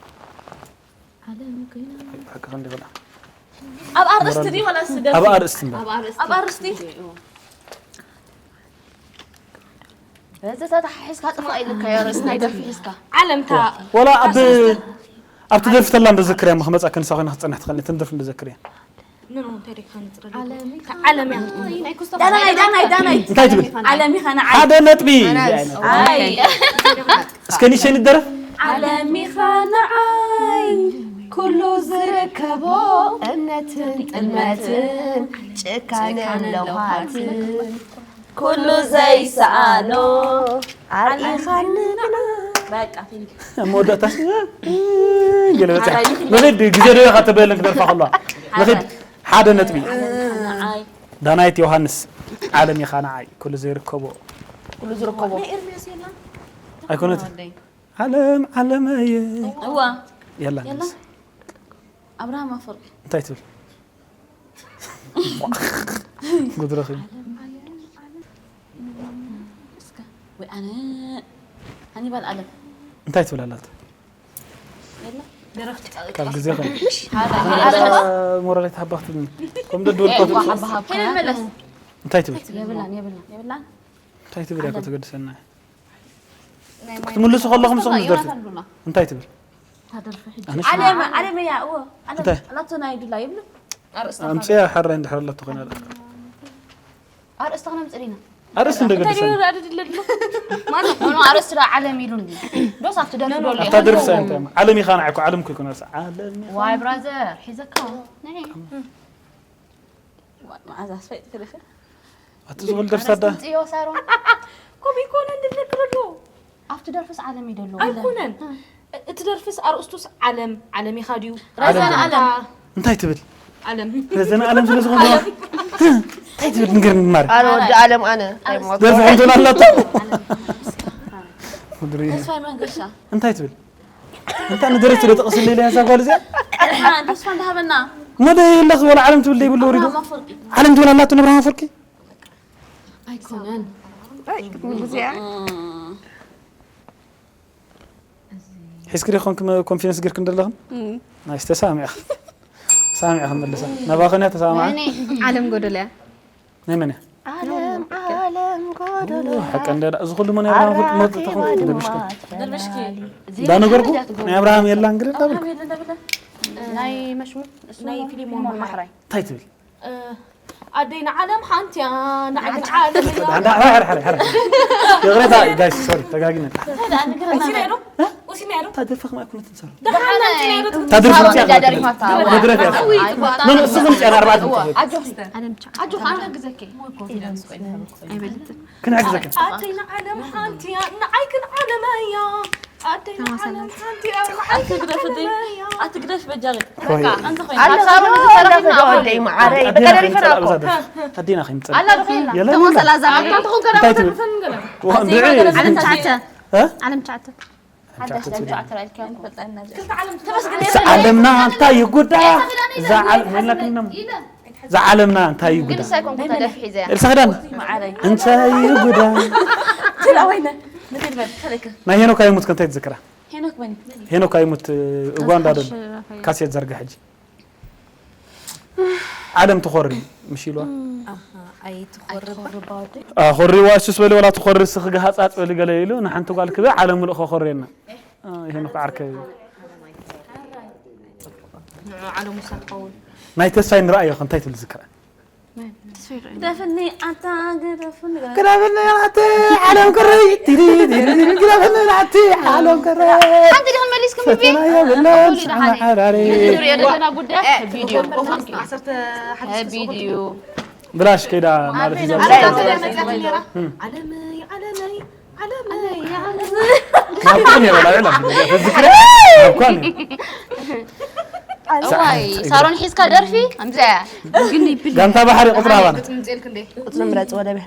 ዓለም ኮይና። ሓቂ ክንዲ ይኽእላ። ኣብ ኣርእስቲ ድዩ ወላስ ደርፊ? ኣብ ኣርእስቲ እምበር። ኣብ ኣርእስቲ። በዚ ተታሒዝካ ጥፋእ ኢልካዮ ርእሲ ናይ ደርፊ ሒዝካ። ዓለምታ ወላ ኣብ ኣብቲ ደርፊ ተላ እንደዘክርያ ማ ክመጻ ከንሳ ኮይና ክትጸንሕ ትኽእል እተን ደርፊ እንደዘክርያ። ኖ ኖ እንታይ ደካ ንጽረ ዓለም እያ። ዳናይ ዳናይ ዳናይ እንታይ ትብል? ዓለም ኢኻ ንዓይ። ሓደ ነጥቢ። ኣይ እስከ ንሸይ ንደረፍ። ዓለም ኢኻ ንዓይ ኩሉ ዝርከቦ እምነትን ጥልመትን ጭካነን ለውሃትን ኩሉ ዘይሰኣኖ ኣርኢኻኒ በቃ ቴንክ ኣብ መወዳእታ ገለ በፂሓ ንኽድ ግዜ ዶ ኢኻ ተበለን ክደርፋ ከለዋ ንኽድ ሓደ ነጥቢ ንዓይ ዳናይት ዮሃንስ ዓለም ኢኻ ንዓይ ኩሉ ዘይርከቦ ኩሉ ዝርከቦ ናይ ኤርሚያስ የላ ኣይኮነትን ዓለም ዓለመየ እዋ የላ የላ ኣብርሃም ኣፈወርቂ እንታይ ትብል ጉድረኺ እስከ ወይ ኣነ ሃኒባል ኣለም እንታይ ትብል ኣላት የላ ካብ ግዜ ኸ ሓደ ሞራሌት ሃባኽት ከም ደድወልኳት ከይመለስ እንታይ ትብል የብላን የብላን የብላን እንታይ ትብል ያኮ ተገድሰና ክትምልሱ ከለኹም ንስኹም ዝደርፊ እንታይ ትብል ኣነሽ ዓለም ዓለም እያ እዎ ዓለም እንታይ? ኣላቶ ናይ ድላ ይብሉ ኣርእስታ ኣምፅያ ሓራይ እንድሕር ኣላቶ ኮይና ኣርእስቲ ክነምፅእ ኢና ኣርእስቲ እንደገደሰ ኖ ኣርእስቲ ዳ ዓለም ኢሉኒ ዶስ ኣብቲ ደርፊ ዶ ኣሎ ኣብታ ደርፊ ሳይ እንታይ ዓለም ኢኻ ንዓይ እኮ ዓለም እኮ ይኮነ ዓለም ኢኻ ዋይ ብራዘር ሒዘካ ናይ መዓዛ ኣስፈይጥኪ ዲኺ ኣቲ ዝኽእል ደርሳ ዳ ጽዮ ሳሮን ከምኡ ይኮነ እንድልክርሉ ኣብቲ ደርፍስ ዓለም ይደሎ ኣይኮነን እቲ ደርፍስ ኣርእስቱስ ዓለም ዓለም ኢኻ ድዩ ዓለም ረዘን ድዩ? ኣለም እንታይ ትብል ዓለም ረዘን ኣለም ስለ ዝኾነ እንታይ ትብል ንገርኒ ማሪ ኣነ ወዲ ኣለም ኣነ ኣይሞት ደርፊ ከምትብል ኣላቶ ምድሪ ተስፋይ መንገሻ እንታይ ትብል እንታይ ንደረፍቲ ዶ ጠቕስለይ ኢለ እዛ ጓል እዚኣ ቀጥታ ተስፋ እንዳሃበና መደ የለኽ ወላ ዓለም ትብል ዘይብሉ ወሪዱ ኣብርሃም ኣፈወርቂ ዓለም ትብል ኣላቶ ንብርሃን ኣፈወርቂ ኣይኮነን ክትምልስ እያ ሒዝክ ዶ ኮንክ ኮንፊደንስ ጌርክ እንደለኽን ናይስ ተሳሚዕኽ ተሳሚዕኽ መልሳ ናባኸን እያ ተሳምዓ ዓለም ጎደል እያ ናይ መን እያ ዓለም ዓለም ጎደሎ ሓቂ እንደ እዚ ኩሉ መን እያ ብርሃን ፍርቂ መጥእ ተኾንኩ ደብሽከ ድርብሽኪ እንዳነገርኩ ናይ ኣብርሃም የላ እንግዲህ እንዳብል ኣብርሃም የለ እንዳብለ ናይ መሽሙ እሱ ናይ ፊልም ማሕራይ እንታይ ትብል ኣደይ ንዓለም ሓንቲ እያ ንዓይ ግን ዓለም እያ ሓንዳ ሓረ ሓረ ሓረ ይቕሬታ ጋይስ ሶሪ ተጋጊነ እንታይ ደኣ ንገረና ዶ ወሲና ዶ ታደርፈ ከማ ኩነት ንሰሩ ደሓና እንታይ ዶ ታደርፈ ሳሮን እያ ደሪፋታ። መድረፍ እያ ኖ ኖ እሱ ግን ጨና ኣርባዕተ ኣጆኺ ኣነ ግዘኪ ክንሕግዘካ ኣደይ ንዓለም ሓንቲ እያ ንዓይ ግን ዓለም እያ ኣደይ ንዓለም ሓንቲ እያ ንዓይ ግን ዓለም እያ ኣትግደፍ በጃለይ ወይ እንተ ኮይኑ ኣለ ካብ ሳሮን ሳሮን ዝተረፈ ተረፈ ዶ ኣደይ መዓረይ ኣዴና ተደሪፈና ከይምፅእ እኮ ኣብዛ ደርፊ ኣዴና ከይምፅእ ኣላ ዶ ከይላ የለን ተመሰላ ዛብላ እንታይ ትብል እንድዒ ዓለም ትሽዓተ እ? ዓለም ትሽዓተ ሓዳሽ ደምጫ ትራይልኪ ተመስገን ዓለምና እንታይ ይጉዳ እዛ ዓለም የላክንም እዛ ዓለምና እንታይ ይጉዳ ግን ሳይኮን ተደፊ ሒዘ ኤልሳ ክዳን እንታይ ይጉዳ ትላ ወይነ ንትልበል ከለክ ናይ ሄኖክ ኣይሙት ከ እንታይ ትዝክራ ሄኖክ በኒ ሄኖክ ኣይሙት ኡጋንዳ ደሎ ካሴት ዘርጋ ሕጂ ዓለም ትኾሪ ምሽ ኢልዋ ኣይትኾርባ ኾሪዋ እሱስ በሊ ወላ ትኾሪ ስኽጋ ሃፃፅ በሊ ገለ ኢሉ ንሓንቲ ጓል ክበ ዓለም ምልእ ከኾርየና ሄኖክ ዓርከ ንዑ ዓለም ውሳ ትኸውን ናይ ተስፋይ ንረኣዮ ከ እንታይ ትብል ዝክራ ደፍኒ ኣታ ግደፍኒ ክዳብኒ ኣቲ ዓለም ክረይ ቲዲ ቲዲ ክዳብኒ ኣቲ ዓለም ክረይ ሓንቲ ዲኹም መሊስኩም እምቢ ፈተና የብለን እኹል እዩ ደሓን እዩ። ሓዳሪ ንሪኦ ዘለና ጉዳይ ቪድዮ ዓሰርተ ሓደ ቪድዮ ብላሽ ከይዳ ማለት እዩ ዓለመይ ዓለመይ ዓለመይ ናብኩን የበላ ይላ ተዝክረ ናብኳን እዋይ ሳሮን ሒዝካ ደርፊ ኣምዚኣ ጋንታ ባሕሪ ቁፅሪ ሃባና ቁፅሪ ምረፅ ወደበ